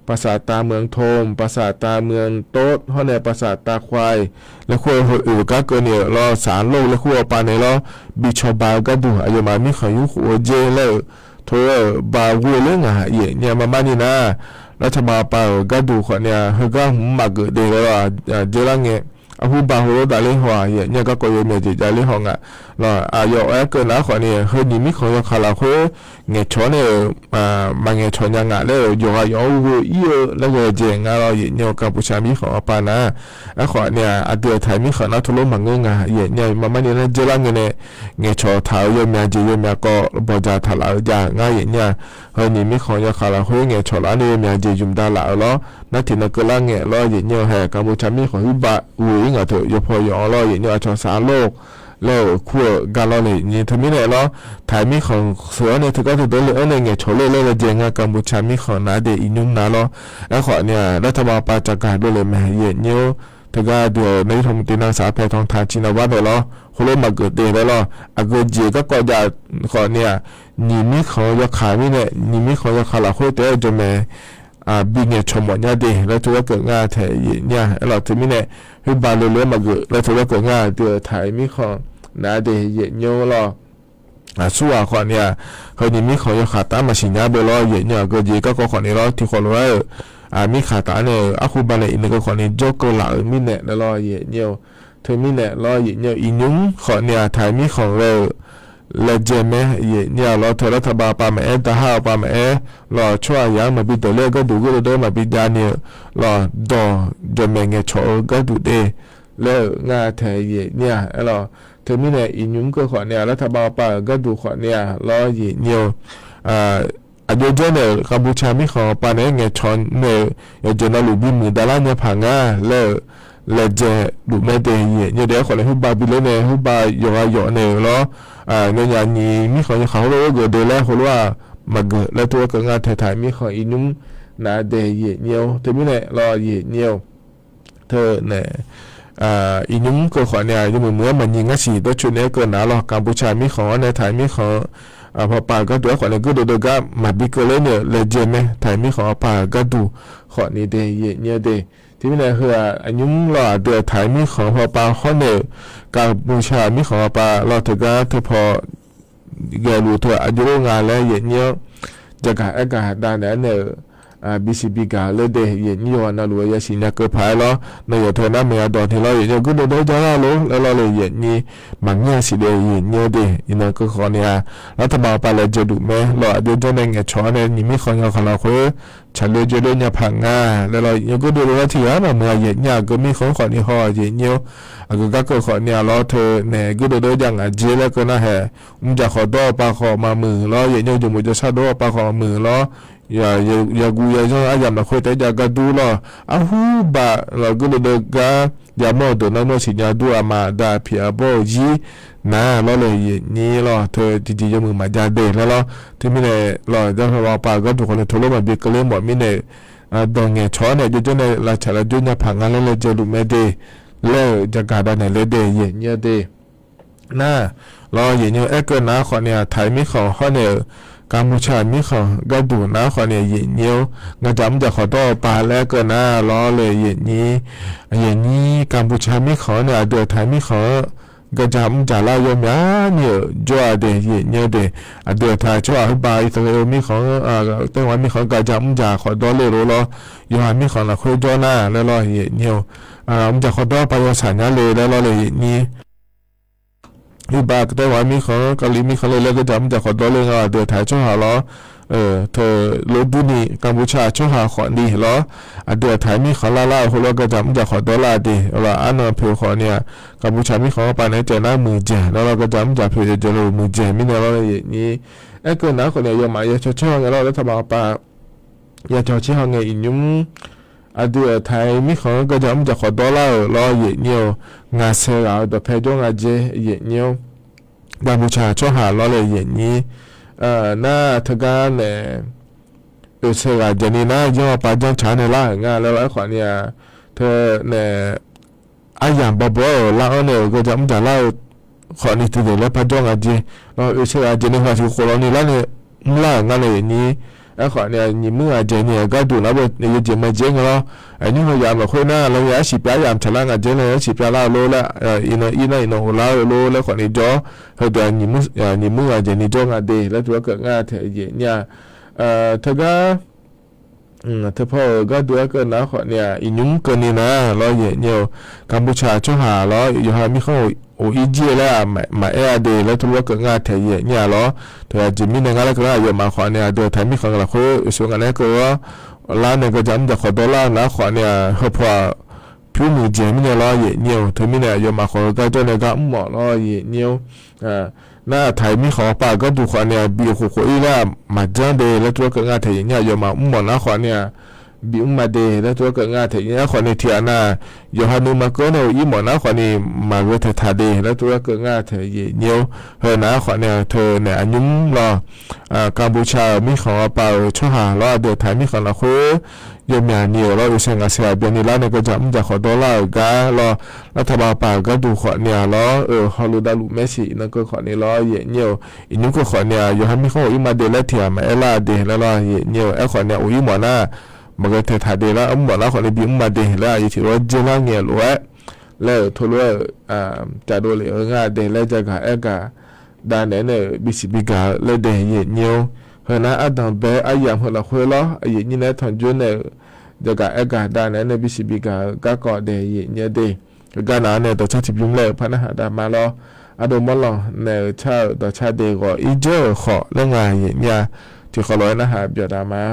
ပှၤစးတၢ်မၢၢ်ထိၣ် ပှၤစးတၢ်မၢၢ်တိး ဟီၣ်န့ၣ် ပှၤစးတၢ်ခွါအံၤ လၢဃုအုၣ်ကါကၢၢ်န့ၣ်လီၤ စးလိၣ်လၢဃုအပၢ်န့ၣ်လီၤ ဘံၣ်ဆီၣ်ဘၢအဂၤဒူၣ် အယိာ်မးမံၣ်ဃီယူၤဃိးက့လၢ ထိၣ်ဘၣ်ဝ့ၢ်လၢငါယဲၢ်ညါမးမးန့ၣ်နၤ လၢထးဘၣ်ပၢ်အဂၤဒူၣ်ဃီန့ၣ် ဟဲဂၤမၤကၢၢ်ဒဲးလီၤ ကဲလၢ်ငဲ အဟူဘၣ်ဟိရိဒၣ်လၢဟီၣ် ယဲၢ်ညါကီၢ်ကီၢ်ယဲၢ်မ့ၢ်က့ၤကလၢဟီၣ်ငါ လီၤ အယီၤအဲၣ်ကၢၢ်နၤဃီန့ၣ် ဟဲနံၤမံၣ်ဃီယီၤခးလီၤဃိ ငဲၢ်ဆီန့ၣ် မၤငဲၢ်ဆီညါငါလၢ ယီၤဂၤယီၤဂ့ၤအံၤဧၢ လၢဂဲၤယဲၢ်ငါလီၤ ယဲၢ်ညါကၢ်ပူၤဆါမံၣ်ဃီအပၢ်နၤ အဃီန့ၣ် အဒုးအထးမံၣ်ဃီနၤထီၣ်လိမၤငၢၢ်ငါ ယဲၢ်ညါမးမးန့ၣ်လၢကဲလၢ်ငဲန့ၣ် ငဲၢ်ဆီထးဧၢယီၤမ့ၢ်က့ၤယီၤမ့ၢ်ကီး ဘီၣ်ကၠၣ်ထးလၢအယၤ ငါယဲၢ်ညါ ဟဲနံၤမံၣ်ဃီယီၤခးလီၤဃိ ငဲၢ်ဆီလၢန့ၣ်ယီၤမ့ၢ်က့ၤယုၢ်မတၤလၢအလီၤ နထံၣ်နကလၢ်ငဲလီၤ ယဲၢ်ညါဟဲ ကၢ်ပူၤဆါမံၣ်ဃီဟုဘၣ်ဝ့ၢ်အံၤငါထၢၣ် ယီၤဖီယီၤအီၤလီၤ ယဲၢ်ညါအဆီစးလိၣ် လၢခူၣ်အဂၤလီၤလၢယဲၢ်ညါ တမံၤန့ၣ်လီၤ ထးမံၣ်ဃီစၢၤအီၤန့ၣ် တဂၤတဒၢလၢအန့ၣ် ငဲၢ်ဆီလၢလၢလၢယဲၢ်ညါ ကၢ်ပူၤဆါမံၣ်ဃီနၤဒဲး အံၤညါနၤလီၤ အဃီန့ၣ် လၢထးဘၣ်ပၢ်ကကၤဒိၣ်လၢမဲာ် ယဲၢ်ညါ တဂၤဒုး နံၣ်ထီၣ်မူတ့ၢ်နၤစးဖဲထီၣ်ထးဆံနၤဘၣ်န့ၣ်လီၤ ဃိလိမၤကၢၢ်တ့ၢ်လီၤ အဂ့ၢ်ယဲၢ်ကီၢ်ကီၢ်ယၤ ဃီန့ၣ် နံၤမံၣ်ဃီယီၤခးမံၣ်န့ၣ် နံၤမံၣ်ဃီယီၤခးလီၤဃိတဲယီၤမ့ၢ် ဘံၣ်ငဲၢ်ဆီမီၣ်ညါဒဲး လၢထဝဲကၢၢ်ငါထဲယဲၢ်ညါ အလီၤတမံၤန့ၣ် ဟုဘၣ်လိၤလိၤမၤကၢၢ် လၢထဝဲကၢၢ်ငါဒုးထးမံၣ်ဃီ နၤဒဲးယဲၢ်ညါလီၤ အဆူၣ်အဃီန့ၣ် ဟဲနံၤမံၣ်ဃီယီၤခးတၢ်မၤဆံးညါဘၢလီၤ ယဲၢ်ညါ အဂ့ၢ်ယဲၢ်ကီၢ်ကီၢ်ဃီန့ၣ်လီၤ ထံဃီလီၤဝဲ အမံၣ်ဃးတၢ်န့ၣ် အဃိဘၣ်န့ၣ် အံၤနကဃီန့ၣ် ယီၤကၢၢ်လၢအမံၣ်နဲၣ်လီၤ ယဲၢ်ညါ တမံၤနဲၣ်လီၤ ယဲၢ်ညါ အံၤညါဃီန့ၣ် ထးမံၣ်ဃီဂၤ လဲၤယဲၢ်မ့ၢ် ယဲၢ်ညါလီၤ ထဲလၢထးဘၣ်ပၢ်မ့ၢ်အဲၣ် တၢ်ဟးအပၢ်မ့ၢ်အဲၣ် လီၤဆီအယၤ မၤဘံၣ်တၢ်လၢအဂၤဒူၣ် ဂ့ၢ်ဒိၣ်ဒိၣ်မၤဘံၣ်ယၤန့ၣ် လီၤဒီး ယီၤမဲာ်ငဲၢ်ဆီအဂၤဒူၣ်ဒဲး လၢငါထဲယဲၢ်ညါလီၤ တမံၤနဲၣ် အံၤညါကၢၢ်ဃီန့ၣ် လၢထးဘၣ်ပၢ်အဂၤဒူၣ်ဃီန့ၣ်လီၤ ယဲၢ်ညါ အဒိဒိၣ်န့ၣ် ကၢ်ပူၤဆါမံၣ်ဃီပၢ်န့ၣ် ငဲၢ်ဆီန့ၣ် ယဲၢ်ညါနလူၤဘံၣ်မုာ်ဒၣ်လၢညါဖးငါ လၢ လဲၤယဲၢ်ဒူၣ်မဲာ်ဒဲး ယဲၢ်ညါဒဲးဃီန့ၣ် ဟုဘၣ်ဘံၣ်လၢန့ၣ် ဟုဘၣ်ယီၤဂၤယီၤန့ၣ်လီၤ ညါညါနံၤမံၣ်ဃီယီၤခးဟိလိၣ်ဂ့ၤဒဲးလၢဟိလိၣ် မၤကၢၢ်လၢထဝဲကၢၢ်ငါထဲထးမံၣ်ဃီအံၤညါ နၤဒဲး ယဲၢ်ညါ တမံၤနဲၣ်လီၤ ယဲၢ်ညါ တန့ၣ် အံၤညါကၢၢ်ဃီန့ၣ် ယမုၢ်မုၢ်မၤနံၤငါဆံး တဆူၣ်န့ၣ်ကၢၢ်နၤလီၤ ကၢ်ပူၤဆါမံၣ်ဃီန့ၣ် ထးမံၣ်ဃီ ဖီပၢ်ကၢ်ဒူၣ်အဃီန့ၣ် ဂ့ၢ်ဒိၣ်ဒိၣ်ဂၤ မၤဘံၣ်ကၢၢ်လၢန့ၣ် လဲၤယဲၢ်မ့ၢ် ထးမံၣ်ဃီပၢ်ကၢ်ဒူၣ်ဃီန့ၣ်ဒဲး ယဲၢ်ညါဒဲး တမံၤနဲၣ် ဟဲအံၤညါလီၤ အဒုးအထးမံၣ်ဃီဖီပၢ်ဃီန့ၣ် ကၢ်ပူၤဆါမံၣ်ဃီပၢ်လီၤ တဂၤတဖီ ဂဲၤလိာ်ထၢၣ်အယိၣ်အိၣ်ငါလဲၣ် ယဲၢ်ညါ ယကၤအဲၣ်ကၤဒၣ်န့ၣ်န့ၣ် ဘံစံးဘံကၤလၢဒဲး ယဲၢ်ညါယွၤနၢ်လိၤဝဲယဲၢ်ဆံညါကၢၢ်ဖးလီၤ နယဲၢ်ထဲနမ့ၢ်အဒိးန့ၣ်လီၤ ယဲၢ်ညါ ဂ့ၢ်ဒိၣ်ဒိၣ်ယၤလၢ်လီၤ လၢလီၤလၢယဲၢ်ညါ မၤမ့ၢ်အဆံးဒီးယဲၢ်ညါဒဲး ယနကၢၢ်ဃီန့ၣ်ဧါ လၢထးဘၣ်ပၢ်လဲၤယဲၢ်ဒူၣ်မဲာ်လီၤ အဒိဒိၣ်န့ၣ် ငဲၢ်ဆီန့ၣ် နံၤမံၣ်ဃီယီၤခးလီၤဃိ ဆၣ်လၢယဲၢ်လၢညါဖးငါ လၢလီၤ ယဲၢ်ညါ ဂ့ၢ်ဒိၣ်ဒိၣ်လၢထံဂၤ မၤမ့ၢ်ယဲၢ်ညါ အကမံၣ်ဃီဃီန့ၣ်ဟီ ယဲၢ်ညါ အဂ့ၢ်ကၢၢ်ဃီန့ၣ်ဧါလီၤ ထၢၣ်န့ၣ် ဂ့ၢ်ဒိၣ်ဒိၣ်ယၤ ငါယဲၢ်လၢကၢၢ်နၤဟဲ မုၢ်ယၤဃီဒီးပၢ်ဃီမၤမုာ်လီၤ ယဲၢ်ညါ ယမိၢ်ယဆၣ်ဒီးပၢ်ဃီမၤမုာ်လီၤ ယၤဂူၤယၤယီၤ အယၤမၤဃုတၢ်ယၤကဒူလီၤ အဟူဘၣ်လီၤ ဂ့ၢ်ဒိၣ်ဒိၣ်ဂၤ ယၤမီၢ်ဒိၣ်နီၢ်နီၢ်ဆံးညါဒူအမၤဒၣ်ဖံးအဘီၣ်ယံၤ နၤလီၤလၢယဲၢ်ညါလီၤ ထၢၣ်တယံာ်ယမုၢ်မၤယၤဒဲးလၢလီၤ တမံၤနဲၣ်လီၤ ယၤဖဲပၢ်ပၢ်ဂီၢ်ဒူၣ်ဃီန့ၣ် ထိလိမၤဘံၣ်ကလ့မီၣ်မံၤန့ၣ် ဒီးငဲၢ်ဆီန့ၣ် ဒိၣ်ဒိၣ်န့ၣ် လၢဆၣ်လၢဒိၣ်ညါဖးငါလၢလၢယဲၢ်ဒူၣ်မဲာ်ဒဲး လၢယကၤဒၣ်နဲၣ်လၢဒဲး ယဲၢ်ညါဒဲး နၤ လီၤယဲၢ်ညါ အဲၣ်ကၢၢ်နၤဃီန့ၣ် ထးမံၣ်ဃီဟီန့ၣ် ကၢ်ပူၤဆါမံၣ်ဃီ ကၢ်ဒူၣ်နၤဃီန့ၣ် ယဲၢ်ညါ ကစၢ်မုၢ်ကၠၣ်ဃီဒီးပၢ်လၢအဲၣ်ကၢၢ်နၤလီၤလၢယဲၢ်ညါ ယဲၢ်ညါ ကၢ်ပူၤဆါမံၣ်ဃီန့ၣ် အဒုးအထးမံၣ်ဃီ ကစၢ်မုၢ်ကၠၣ်လၢယီၤမ့ၢ်န့ၣ် ယွၤဒဲး ယဲၢ်ညါဒဲး အဒုးအထးဆိဟးဟုဘၣ်အံၣ်စရ့လးမံၣ်ဃီ တဲဝဲမံၣ်ဃီ ကစၢ်မုၢ်ကၠၣ်ဃီဒီလ့ၣ်ရိလီၤ ယွၤမံၣ်ဃီနၢ်ဃ့ယီၤနၤ လၢလီၤယဲၢ်ညါ မုၢ်ကၠၣ်ဃီဒီးပၢ်ယီၤဆၣ်ညါလ့ၣ် လၢလီၤလၢယဲၢ်ညါ ယဘၣ်ကတဲဝဲမံၣ်ဃီ ကလံၤမံၣ်ဃီလၢလၢကစၢ်မုၢ်ကၠၣ်ဃီဒီလ့ၣ် အဒုးအထးဆိဟးလီၤ ထၢၣ်လၢဒူန့ၣ် ကၢ်ပူၤဆါဆိဟးဃီန့ၣ်လီၤ အဒုးအထးမံၣ်ဃီလၢ်လၢ်အဃိလၢကစၢ်မုၢ်ကၠၣ်ဃီဒီလၢ်ဒဲး လၢအါနီၢ်ဖုးဃီန့ၣ် ကၢ်ပူၤဆါမံၣ်ဃီပၢ်န့ၣ် ကဲနၤမုၢ်ယဲၢ် လၢလီၤကစၢ်မုၢ်ကၠၣ်ဖုးယဲၢ်လၢမုၢ်ယဲၢ် မံၤန့ၣ်လီၤလၢယဲၢ်ညါ အဲၣ်ကၢၢ်နၤဃီန့ၣ် ယီၤမးယဲၢ်ဆီဆ့ဟီၣ်ငဲလီၤ လၢထးဘၣ်ပၢ် ယဲၢ်ဆီဆ့ဟီၣ်ငဲအံၤညါ အဒုးအထးမံၣ်ဃီ ကစၢ်မုၢ်ကၠၣ်ဃီဒီလၢ်ဧၢ လီၤယဲၢ်ညါ ငါဆဲးဂၤဒီးဖဲယီၤငါယဲၢ် ယဲၢ်ညါ ကၢ်ပူၤဆါဆိဟးလီၤလၢယဲၢ်ညါ နၤထၢၣ်ဂၤန့ၣ် အဆဲးဂၤယဲၢ်န့ၣ်နၤ ယီၤပၢ်ယီၤဆၣ်န့ၣ်လၢ် ငါလၢလီၤအဲၣ်ဃီန့ၣ် ထၢၣ်န့ၣ် အါယၤဘီဘီလၢ်အီၤန့ၣ် ကစၢ်မုၢ်ကၠၣ်လၢ်ဧၢ ဃီးနံၣ်တဒဲးလၢပၢ်ဒီဂၤကဲ, လီၤအုးဆဲဂၤကဲန့ၣ် ဟးဆူဃိးလီၤန့ၣ်လၢန့ၣ် မုၢ်လၢ်ငါန့ၣ်ယနံၤ, အဲဃီးန့ၣ် နံၤမုၢ်ဂၤကဲန့ၣ် အဂၤဒိၣ်နၤဘၣ် ယကဲမၤကဲန့ၣ်လီၤ, အနံၣ်ဟိယၤမ့ၢ်ဃိန့ၣ် လၢယဟဲစံးပျါယၤမတၤလၢငါကဲလဲၣ် ဟဲစံးပျါလၢအလိၤလၢ အံၤနအံၤနအံၤနအိၣ်လၢအလိၤလၢဃီးနံၣ်ကၠီ, ဟဲဒီး နံၤမုၢ်ဂၤကဲန့ၣ် ကၠီဂၤဒဲး လၢတဝဲကဂၤထဲယဲၢ်ညါ, ထဂၤ ထဖီဧၢ ဂၤဒိၣ်အကနၣ်ဃီးန့ၣ် အံၤညူကန့ၢ်နၤလီၤ ယဲၢ်ညါဧိၤ, ကၣ်ဘူၣ်ဆၣ်ကၠီဟၣ်လီၤ ယိၤဟၣ်မံဃီဧိၤအံၤကဲလၢ မၤအဲၣ်အဒဲး လၢတဝဲကဂၤထဲယဲၢ်ညါလီၤ, တဂၤကမံန့ၣ် ငါလၢကလၢယမၤဃီးန့ၣ် အဒိးထါမံဃီၤလီၤဃိ ယဆိကမိၣ်န့ၣ်က လါန့ၣ်ကစၢ်မုၢ်ဒၣ်ဃီဒီလါနၤဃီးန့ၣ် ဟၢဖှိၣ် ဖုမုၢ်ကဲမံန့ၣ်လီၤ ယဲၢ်ညါဧိၤ, တမံန့ၣ် ယမၤဃီၤဂၤကၠီန့ၣ် ဂၤအူမီၢ်လီၤ ယဲၢ်ညါဧိၤ, နထါမံဃီၤပၢ်ဂၤဒိၣ်ဃီးန့ၣ် ဘံၣ်ဃိးဃိးအံၤလၢ မၤကၠီဒဲး လၢတဝဲကဂၤထဲယဲၢ်ညါ ယမၤအူမီၢ်နၤဃီးန့ၣ် ဘံၣ်အူမၤဒဲး လၢတဝဲကဂၤထဲယဲၢ်ညါဃီးန့ၣ် ထံၣ်အနၤ ယိၤဟၣ်နုာ်မၤကၢန့ၣ် အိၣ်အံၤမီၢ်နၤဃီးန့ၣ် မၤဂဲၤထဲထးဒဲး လၢတဝဲကဂၤထဲယဲၢ်ညါဧိၤ, ဟဲနၤဃီးန့ၣ် ထၢန့ၣ်အညူလီၤ ကၣ်ဘူၣ်ဆၣ်မံဃီၤပၢ်ဧၢ ကၠီဟၣ်လီၤ အဒိးထါမံဃီၤလီၤဃိ ယမၤန့ၢ်အီၤလီၤ အုးစဲငါစဲအဘျီန့ၣ် လါန့ၣ်ကစၢ်မုၢ်ဒၣ်ဃီဒီလါဂၤလီၤ, လၢထါဘၣ်ပၢ်ဂၤဒိၣ်ဃီးန့ၣ်လီၤ ဟီလိာ်ဒၣ်လူၤမဲစံး နကဃီးန့ၣ်လီၤ ယဲၢ်ညါဧိၤ, အံၤညူကဃီးန့ၣ် ယိၤဟၣ်မံဃီဧိၤအံၤမၤဒဲးလၢထံၣ်အမၤအဲၣ်လၢအဒဲးလၢလီၤ ယဲၢ်ညါဧိၤ, အဲဃီးန့ၣ် အိၣ်အံၤမီၢ်နၤ မၤဂဲၤထဲထးဒဲးလၢအမီၢ်နၤဃီးန့ၣ် ဘံၣ်အူမၤဒဲး လၢအယထံၣ်လီၤယဲၢ်လါငဲၤလိၤဝဲ လၢထိလိ တၢ်ဒိးလံာ်အဂၤဒဲးလၢယဂၤအဲၣ်ဂၤ ဒၣ်နဲန့ၣ် ဘံၣ်စံးဘံၣ်ဂၤလၢဒဲးယဲၢ်ညါဧိၤ, ဟဲနၤအဒၣ်ဘဲအယၣ်မုၢ်လီၤဃိလီၤ အယဲၢ်ညါန့ၣ် ထီၣ်ကၠိန့ၣ် ယဂၤအဲၣ်ဂၤ ဒၣ်နဲန့ၣ် ဘံၣ်စံးဘံၣ်ဂၤဂၤကီးဒဲးယဲၢ်ညါဒဲး, ကဂၤနၤန့ၣ် ဒီးဆၣ်ထံဘျုးမလဲၣ် ဖးနၢ်ဟးဒၣ်မါလီၤ, အဒိၣ်မီလီၤ နဲၣ်ဆၣ်ဒီးဆၣ်ဒဲးဂီၤအံၤကၢဃီးလၢငါယဲၢ်ညါ, ထံၣ်ဃီလီၤနၢ်ဟးဘၣ်ဒၣ်မါ.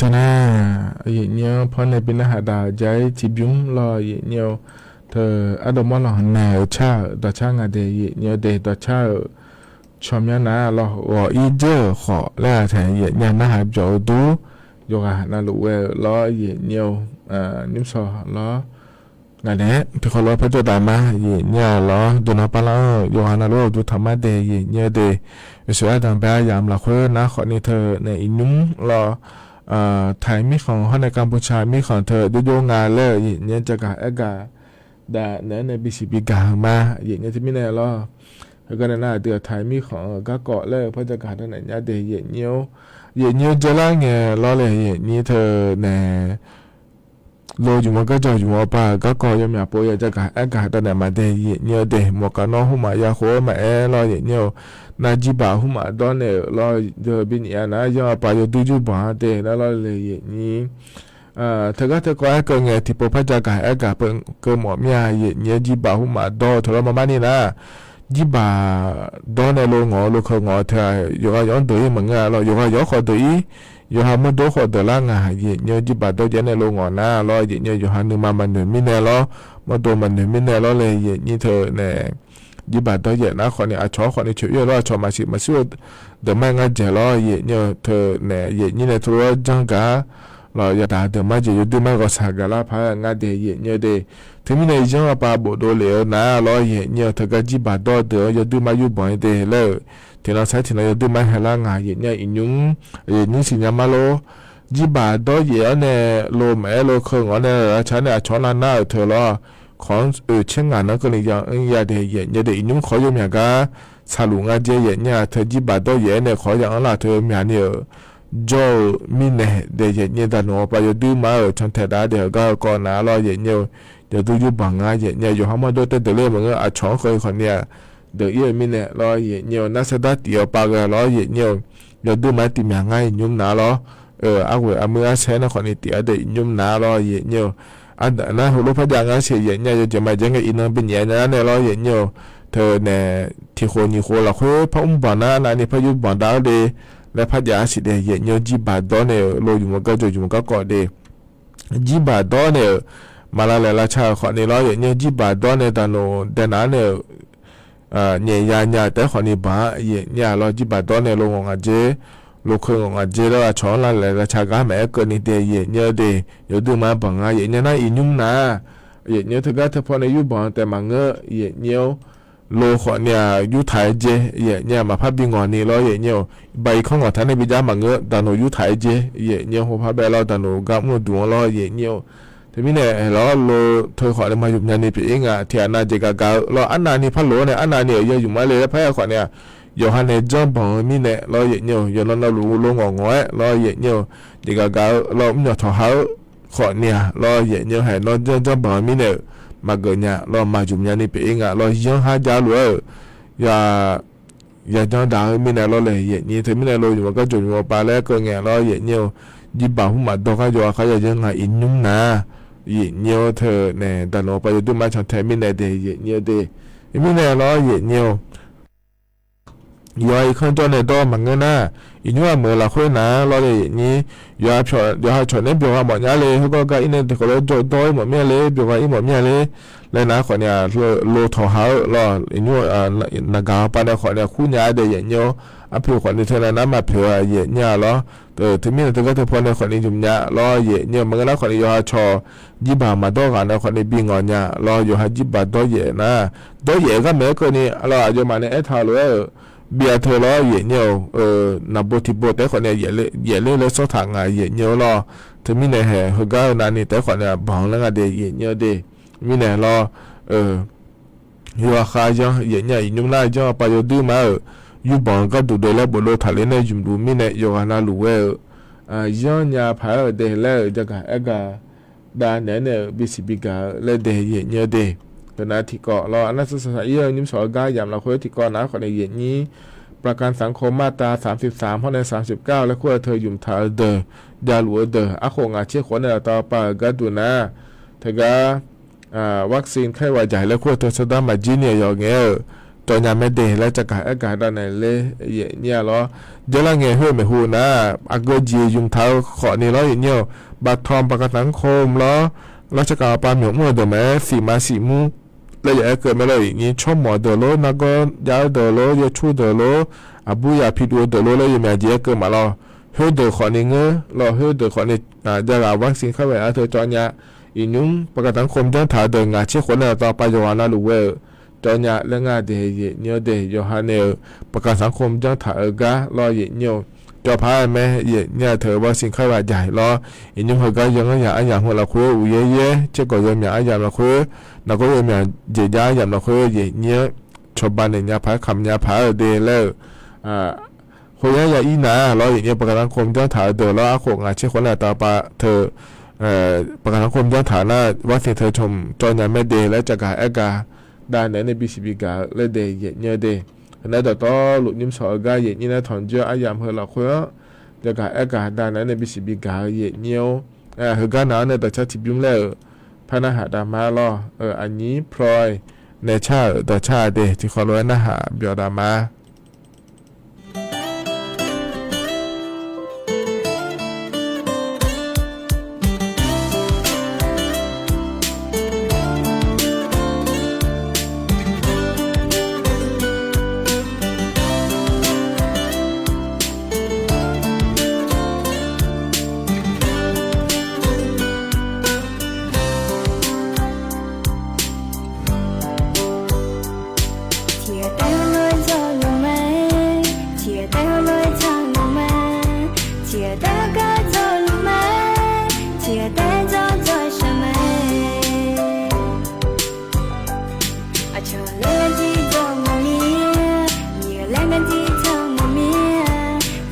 တနၤ ယံာ်ညိဖီန့ၣ် ပနၢ်ဟးဒၣ် Jai Tribune လီၤ ယံာ်ညိ ထၢ အဒိးမီၢ်လီၤ နဲၣ်ဆၣ် ဒီးဆၣ်ငါဒဲး ယံာ်ညိဒဲး ဒီးဆၣ် ဆီၣ်မၠၣ်နၤလီၤ ဂီၤအံၤယဲၢ်ဃီးလၢအထဲ ယံာ်ညိနၢ်ဟးပၠီၤအဒူ ယိၤဂၤနၤလိာ်ဝဲလီၤ ယံာ်ညိ နံၣ်ပစီလီၤ ဂၤဒဲး ထံခီလီၤဖဲကၠီတၢ်မါ ယံာ်ညိလီၤ ဒိးနီၢ်ပၢ်လီၤ ယိၤဂၤနၤလိာ်အဒူထီၣ်မါဒဲး ယံာ်ညိဒဲး ယစံးအါတၢ်ဘဲအယၤမျးခွဲနၤဃီန့ၣ်ထၢန့ၣ် အံၤနုာ်လီၤ ထဲမံၣ်ဃီဟီန့ၣ် ကမ်ပူၤဆၣ်မံၣ်ဃီထၢ ဒိၣ်ဒိၣ်ငါလၢ ယံာ်ညိကဂၤအဲၣ်ဂၤ ဒၣ်နဲန့ၣ် ဘံစံးဘံဂၤမါ ယံာ်ညိတမံၤန့ၣ်လီၤ အဂၤန့ၣ်နၤဒုးထဲမံၣ်ဃီဂၤကီးလၢ ဖဲကဂၤတၢ်နဲၣ်ညါဒဲး ယံာ်ညိ ယံာ်ညိကဲလၢငဲၤလီၤလဲၣ် ယံာ်ညိထၢန့ၣ် လီၤယုၢ်မီၤကၢ်ကၠီၣ်ယုၢ်မီၤပၢ် ကၢ်ကီၢ်ယီၤမၠးပိယီၤ ကဂၤအဲၣ်ဂၤတၢ်နဲၣ်မၤဒဲး ယံာ်ညိဒဲး မီၢ်ကနီၢ်ဟူမးယၤဃိမးအဲၣ်လီၤ ယံာ်ညိ နၢ်ကံၣ်ဘၣ်ဟူမးဒီးန့ၣ်လီၤ ယဘံနံၤအါနၤ ယီၤအပၢ်ယိၤဒုယုၢ်ဘီၣ်ဧါဒဲး နၤလီၤလဲၣ် ယံာ်ညိ ထၢဂၤထၢကီအဲၣ်ကၢငဲၤ ထံဖိဖးကၢ်ကဂၤအဲၣ်ဂၤ ပကမီၣ်မ့ၢ်ဧါ ယံာ်ညိ ကံၣ်ဘၣ်ဟူမးဒီး ထၢလီၤမၤမးန့ၣ်နၤ ကံၣ်ဘၣ်ဒီးန့ၣ်လိၤငီၢ် လိၤခၢၣ်ငီၢ်ထၢ ယိၤဂၤယီၤဒုးအံၤမ့ၢ်ဧါလီၤ ယိၤဂၤယီၤဃီဒုးအံၤ ယိၤဟးမီၢ်ဒိဃီဒုးလၢငါ ယံာ်ညိ ကံၣ်ဘၣ်ဒီးယဲန့ၣ်လိၤငီၢ်နၤလီၤ ယံာ်ညိ ယိၤဟးနုာ်မၤမၤနၢၤမံန့ၣ်လီၤ မီၢ်ဒိမၤနၢၤမံန့ၣ်လီၤလဲၣ် ယံာ်ညိထၢန့ၣ် ကံၣ်ဘၣ်ဒီးယဲနၤဃီန့ၣ် အဆီၣ်ဃီန့ၣ် ဆၢအံၤလီၤ အဆီၣ်မၤဆံးမၤဆံး ဒၢးမးငါယဲလီၤ ယံာ်ညိထၢန့ၣ် ယံာ်ညိန့ၣ် ထရၢကၠီဂၤ လီၤ ယတၢ်ဒၢးမးယဲ ယဒုးမးဂီၤဆၣ်ဂၤလၢဖးငါဒဲး ယံာ်ညိဒဲး ထံမံန့ၣ် ယီၤအပၢ်ဘိၣ်ဒိလ့ၣ်ဧၢနၤလီၤ ယံာ်ညိ ထၢဂၤကံၣ်ဘၣ်ဒီးဒုး ယဒုးမးယူၢ်ဘီၣ်အံၤဒဲးလၢ ထံၣ်နီၣ်ဆဲးထံၣ်နီၣ် ယဒုးမးဟဲလၢငါ ယံာ်ညိ အံၤနုာ် ယံာ်ညိစံၣ်ညါမးလိၤ ကံၣ်ဘၣ်ဒီးယဲအီၤန့ၣ် လိၤမးအဲၣ်လိၤခၢၣ်ငီၢ်န့ၣ် လၢဆၣ်န့ၣ် အဆီၣ်လၢနၤအၢထၢလီၤ ခီအၢဆ့ငါနကန့ၣ် ယၤအၢယၤဒဲး ယံာ်ညိဒဲး အံၤနုာ် ခီယိၤမၠးဂၤ ဆၣ်လူၤငါယဲ ယံာ်ညိ ထၢကံၣ်ဘၣ်ဒီးယဲန့ၣ် ခီယၤအၢလၢထၢမၠးန့ၣ်ဧၢ ကၠီမံန့ၣ်ဒဲး ယံာ်ညိ တၢ်နုာ်အပၢ်ယိၤဒုးမးဧၢ ဆီၣ်ထဲးဒၣ်ဒဲး အဂၤကီးနၤလီၤ ယံာ်ညိ ယဒုးယူၢ်ဘီၣ်ငါ ယံာ်ညိ ယိၤဟးမီၢ်ဒိတဲဒုးလၢမ့ၢ်အဆီၣ်ဃီအံၤဃီန့ၣ် ဒုးအံၤမံန့ၣ်လီၤ ယံာ်ညိ နၢ်ဆၢဒၣ်တံၢ်အီၤပၢ်ဂၤလီၤ ယံာ်ညိ ယဒုးမးတံၢ်မၠးငါ အံၤနုာ်နၤလီၤ အဝဲအမုၢ်အဆဲးန့ၣ်ဃီန့ၣ် တံၢ်အီၤဒဲး အံၤနုာ်နၤလီၤ ယံာ်ညိ နဟူလိဖးဒၣ်ငါဆံး ယံာ်ညိ ယကမၤယဲငဲအံၤနုာ် ဘံနံၤအါညါန့ၣ်လီၤ ယံာ်ညိ ထၢန့ၣ် ထံၣ်ဃိးနံၤဃိးလီၤ ဃ့ဖးအူဘီၣ်နၤ အနၤန့ၣ် ဖးယူၢ်ဘီၣ်ဒၣ်ဒီး လၢဖးဒၣ်အဆံးဒဲး ယံာ်ညိ ကံၣ်ဘၣ်ဒီးန့ၣ် လိၤယုၢ်မီၤကၢ်ကၠီၣ်ယုၢ်မီၤကၢ်ကီၢ်ဒဲး ကံၣ်ဘၣ်ဒီးန့ၣ် မၤလၤလဲၤလၢဆၣ်ဃီန့ၣ်လီၤ ယံာ်ညိ ကံၣ်ဘၣ်ဒီးန့ၣ် တၢ်နုာ်ဒဲးနၤန့ၣ် ညါညါတဲဃီန့ၣ်ဘၣ် ယံာ်ညိလီၤ ကံၣ်ဘၣ်ဒီးန့ၣ် လိၤငီၢ်ငါယဲ လိၤခၢၣ်ငီၢ်ငါယဲလၢအဆီၣ်လၢလဲၤလၢဆၣ်ဂၤမးအဲၣ်ကၢန့ၣ်ဒဲး ယံာ်ညိဒဲး ယဒုးမးဘီၣ်ငါ ယံာ်ညိ နအံၤနုာ်နၤ ယံာ်ညိ ထၢဂၤထၢဖီန့ၣ် ယူၢ်ဘီၣ်တဲမၤငၢၢ် ယံာ်ညိ လိၤဃီန့ၣ် ယူၢ်ထးယဲ ယံာ်ညိ မၤဖးဘံငီၢ်န့ၣ်လီၤ ယံာ်ညိ ဘၣ်အံၤခီငီၢ်ထးန့ၣ် ဘံယါမၤငၢၢ် တၢ်နုာ်ယူၢ်ထးယဲ ယံာ်ညိ ဟိဖးဘဲလီၤ တၢ်နုာ်ဂၤမုၢ်ဒူၣ်လီၤ ယံာ်ညိ တမံၤန့ၣ်လီၤ လိၤထၢဃီန့ၣ် မၤယုၢ်မၠါန့ၣ် ပအ့ၣ်ငါ ထံၣ်အနၤယဲကဂၤဧၢ လီၤ အနၤန့ၣ်ဖးလိၤန့ၣ် အနၤန့ၣ် ယယူၢ်မးလၢဖးယါဃီန့ၣ် ယိၤဟးန့ၣ် ကၠီဘီၣ်မံန့ၣ်လီၤ ယံာ်ညိ ယနီၢ်နီၢ်လူၤလိၤငီၢ်ငီၢ်လီၤ ယံာ်ညိ ယဲကဂၤဧၢ လီၤ မညီထီၣ်ဟးဧၢ ဃီန့ၣ်လီၤ ယံာ်ညိ ဟဲနီၢ်ကၠီဘီၣ်မံန့ၣ် မၤကၢၢ်ညါလီၤ မၤယုၢ်မၠါန့ၣ် ပအ့ၣ်ငါလီၤ ယီၤဟးယါလိၤဧၢ ယ ယၤကၠီဒၣ်ဧၢ မံန့ၣ်လီၤလဲၣ် ယံာ်ညိ ထၢမံန့ၣ် လိၤယုၢ်မီၤကၢ်ကၠီၣ်ယုၢ်မီၤပၢ်လၢကၢၢ်ငဲၤလီၤ ယံာ်ညိ ယံာ်ဘၣ်ဟူမးဒီးဃါယွၤဃါယွၤယဲငါအံၤနုာ်နၤ ယံာ်ညိ ထၢန့ၣ် တၢ်နုာ်အပၢ်ယိၤဒုးမးဆီၣ်ထဲမံန့ၣ်ဒဲး ယံာ်ညိဒဲး မံန့ၣ်လီၤ ယံာ်ညိ ယွၤအံၤခီကၠီန့ၣ်ဒီးမၤငၢၢ်နၤ အံၤနုာ်အမုာ်လီၤဃိနၤလီၤဒီး ယံာ်ညိ ယွၤဟးဆီၣ်န့ၢ်ဘျီဂၤမီၢ်ညါလံ ဟဲကီၢ်ကါအံၤန့ၣ် တကီးလၢဒီအံၤမီၢ်မ့ၢ်လံ ဘျီဂၤအံၤမီၢ်မ့ၢ်လံ လၢနၤဃီန့ၣ် လိၤထီၣ်ဟးဧၢလီၤ အံၤနုာ် နဂၤပၢ်န့ၣ်ဃီန့ၣ် ဃူညါဒဲး ယံာ်ညိ အဖုၣ်ဃီန့ၣ် ထၢနၤနမၤဖုၣ် ယံာ်ညိလီၤ တမံၤန့ၣ်တဂၤတဖီန့ၣ်ဃီန့ၣ် ယုၢ်ညါလီၤ ယံာ်ညိ မၤငၢၢ်နၤဃီန့ၣ် ယွၤဟးဆီၣ် ယံာ်ဘၣ်မၤဒီဂၤန့ၣ်ဃီန့ၣ် ဘံငီၢ်ညါလီၤ ယွၤဟးယံာ်ဘၣ်ဒီယဲနၤ ဒီယဲဂၤမ့ၢ်ကၢန့ၣ် အလီၤ အယွၤမၤန့ၣ်အဲၣ်ထီၣ်လိၤ ဘံအထၢလီၤ ယံာ်ညိ နဘိထံဘိတဲဃီန့ၣ် ယဲၢ်လၢလၢစီၤထးငါ ယံာ်ညိလီၤ တမံၤန့ၣ်ဟဲ ဟူးဂၤနၤန့ၣ် တဲဃီန့ၣ် ဘီၣ်လၢငါဒဲး ယံာ်ညိဒဲး မံန့ၣ်လီၤ ယွၤဃါယီၤ ယံာ်ညိ ယံာ်ညိ မနုၤယီၤ ပၢ်ယိၤဒုးမးဧၢ ယူၢ်ဘီၣ်ကၢ်ဒူၣ်ဒဲးလၢဘိးဒိၣ်ထးလ့န့ၣ် ယုၢ်ဒူၣ်မံန့ၣ် ယိၤဂၤနၤလူၤဝဲဧၢ ယီၤညါဖးဧၢ ဒဲးလၢယဂၤအဲၣ်ဂၤ ဒၣ်နဲန့ၣ် ဘံစံးဘံဂၤလၢဒဲး ယံာ်ညိဒဲး ပနၢ်ထံကီၢ်လီၤ အနၢ်စၢ်စၢ်အံၤ နံၣ်ပစီၤအဂၤ ယၤမျးခွဲထံကီၢ်နၤဃီန့ၣ် ယံာ်ညိ ပြၢကၣ်သၣ်ခိၣ် မၤတၢ် သၢမ်သိပ်းသၢမ် ဟီန့ၣ် သၢမ်သိပ်းကၢဝ်း လၢခိၣ်အထၢ ယုၢ်မထးအဒၢး ယၤလူၤအဒၢး အဃိးငါဆံဃိးန့ၣ် တၢ်ပာ်ဂၤဒိၣ်နၤ တဂၤ vaccine ခဲဝဲယၤ လၢခိၣ်အထၢ ဆၢတၢ်မၤကၠံန့ၣ် ယီၤငဲဧၢ ကၠီညါမဲဒဲးလၢကကၤအဲၣ်ကၤဒၣ်နဲၣ်လၢ ယဲၢ်ညါလီၤ. ဒ်လၢအဂ့ၤ ဟ့ၣ်မ့ၢ်ဟူနၤ အကၢၢ်ယံၤယုၢ်ထးဃီးန့ၣ်လီၤ ယဲၢ်ညါဧိၤ, ဘၣ်ထီၣ်ပှၤကသးခိၣ်လီၤ. လၢကကၤပှၤမၠိၣ်မူအဒၢးမး သံးမၤသံးမူ လၢယအဲၣ်ကၢၣ်မ့ၢ်လီၤ ယဲၢ်ညါ ဆိကမိၣ်ဒၢးလီၤ နၢ်ကီယါဒၢးလီၤ ယဲၢ်ဆူၣ်ဒၢးလီၤ အဘူယၤဖံးဒိၣ်ဒၢးလီၤ လၢယမ့ၢ်ယဲၢ်ကၢၣ်မးလီၤ. ဟ့ၣ်ဒၢးဃီးန့ၣ်ငၢၢ်လီၤ ဟ့ၣ်ဒၢးဃီးန့ၣ် ယဂၤ vaccine ခါဝဲအသၢ ကၠီညါ အံၤနုၤ ပှၤကသးခိၣ်ကၠီထးဒၢး ငါးဆံဃိးနၣ်ရံၣ်တီၤ ပှၤယွၤနၢ်လူၤဝဲဧၢ, ကၠီညါလၢငါဒဲး ယဲၢ်ညါဒဲး ယိၤဟၣ်န့ၣ်ဧၢ, ပှၤကသးခိၣ်ကၠီထးအဂၤလီၤ ယဲၢ်ညါဧိၤ, ကၠီဖးမ့ၢ် ယဲၢ်ညါထၢၣ် vaccine ခါဝဲယၤလီၤ. အံၤနုၤဟဂၤ ယဲၢ်ညါအယၤမုၢ်လီၤခွဲ အူယဲယဲ စ့ၢ်ကီးယဲၢ်မ့ၢ်အယၤမုၢ်လီၤခွဲ, နကီယဲၢ်မ့ၢ်ယဲၢ်ညါအယၤမုၢ်လီၤခွဲ ယဲၢ်ညါ ဆိဘၣ်န့ၣ်ညါဖး ခးမညါဖးဒဲးလၢ ဃိယါယၤအံၤနၤလီၤ ယဲၢ်ညါ ပှၤကသးခိၣ်ကၠီထးအဒၢးလီၤ အဃိး ငါးဆံဃိးနၣ်ရံၣ်တီၤ ပှၤထၢၣ် ပှၤကသးခိၣ်ကၠီထးနၤ vaccine ထၢၣ်ဆိၣ် ကၠီညါမဲဒဲးလၢကကၤအဲၣ်ကၤ ဒၣ်နဲၣ်န့ၣ် ဘံစံးဘံကၤ လၢဒဲး ယဲၢ်ညါဒဲး, နဒီးတီလိာ်ညံၣ်မဆီးအဂၤ ယဲၢ်ညါ နထီၣ်ကၠီအယၤမုၢ်လီၤခွဲ ကကၤအဲၣ်ကၤ ဒၣ်နဲၣ်န့ၣ် ဘံစံးဘံကၤ ယဲၢ်ညါဧိၤ, ဟဂၤနၤ နဒီးဆါထံဘျုးမလဲၣ်ဧၢ, ဖဲနၢ်ဟးတၢ်မၤလီၤ, အညံၣ်ဖျီ နဲဆၣ်ဧၢ ဒီးဆါအဒဲး ထံၣ်ဃီလီၤဝဲ နၢ်ဟးဘျီးတၢ်မၤ ထံၣ်အတဲလီၤယီၤလီၤမး, ထံၣ်အတဲလီၤယီၤလီၤမး, ထံၣ်အတဲကၢ်ယီၤလီၤမး, ထံၣ်အတဲယီၤယီၤဆၢမး, အဆီၣ်လၢယံၤယီၤမီၤမံၤ, ယံၤလၢနယံၤယီၤမီၤမံၤ,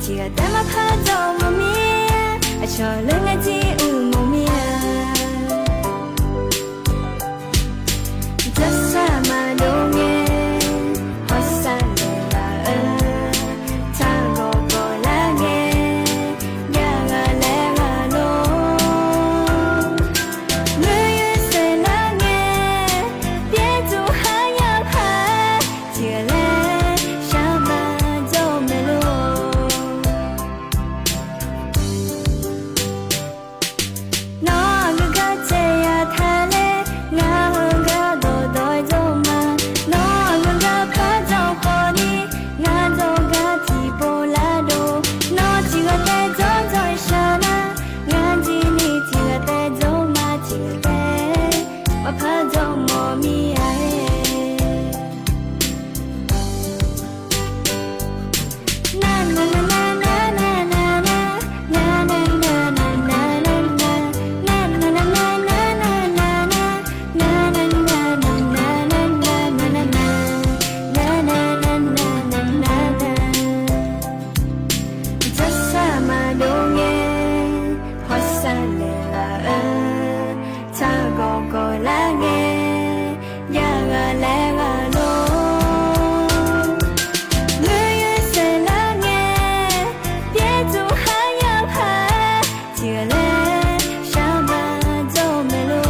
ထံၣ်အတဲမၤဖးယီၤမီၤမံၤ, အဆီၣ်လၢနယံၤအူမီၤမံၤ ကစၢ်မၤဒိၣ်ငဲ, ဟီၣ်စၢ်လဲၤလၢအၢ, ထါဂီၤကီၤလၢအဂ့ၤ, ယၤဂၤလဲၤဂၤလိၤ, မုၢ်ယုၢ်စဲၤလၢအဂ့ၤ, ပျဲတူၢ်ဟါယၤဖး, ထံၣ်လဲၤ, ဆၢမၤဒိၣ်မဲာ်လိၤ နီၢ်ဂၤဂၤစဲးယၤထါလဲၣ်, နၢ်ဟူဂၤဒီးဒီးဒိၣ်မး, နီၢ်ဂၤဂၤဖးဒိၣ်ဃီန့ၣ်, နၢ်ဒီးဂၤထံၣ်ပိၢ်လၢဒိၣ်, နီၢ်ထံၣ်ဂၤတဲဒိၣ်ဒိၣ်ဆၢနၤ, နၢ်ဒ်န့ၣ်ထံၣ်ဂၤတဲဒိၣ်မးထံၣ်ဂၤတဲ, ပှၤဖးဒိၣ်မီၤမံၤဧါ ကစၢ်မၤဒိၣ်ငဲ, ဟီၣ်စၢ်လဲၤလၢအၢ, ထါဂီၤကီၤလၢအဂ့ၤ, ယၤဂၤလဲၤဂၤလိၤ, မုၢ်ယုၢ်စဲၤလၢအဂ့ၤ, ပျဲတူၢ်ဟါယၤဖး, ထံၣ်လဲၤ, ဆၢမၤဒိၣ်မဲာ်လိၤ နီ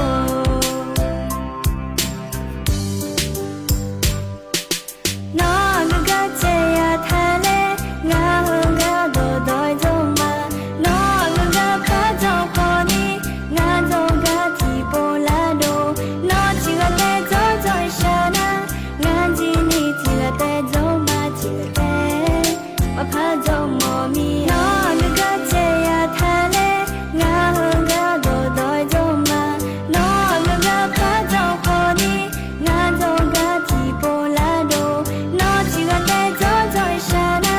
ၢ်ဂၤဂၤစဲးယၤထါလဲၣ်, နၢ်ဟူဂၤဒီးဒီးဒိၣ်မး, နီၢ်ဂၤဂၤဖးဒိၣ်ဃီန့ၣ်, နၢ်ဒီးဂၤထံၣ်ပိၢ်လၢဒိၣ်, နီၢ်ထံၣ်ဂၤတဲဒိၣ်ဒိၣ်ဆၢနၤ, နၢ်ဒ်န့ၣ်ထံၣ်ဂၤတဲဒိၣ်မးထံၣ်ဂၤတဲ ပှၤဖးဒိၣ်မီၤမံၤဧါ နီၢ်ဂၤဂၤစဲးယၤထါလဲၣ်, နၢ်ဟူဂၤဒီးဒီးဒိၣ်မး, နီၢ်ဂၤဂၤဖးဒိၣ်ဃီန့ၣ်, နၢ်ဒီးဂၤထံၣ်ပိၢ်လၢဒိၣ်, နီၢ်ထံၣ်ဂၤတဲဒိၣ်ဒိၣ်ဆၢနၤ,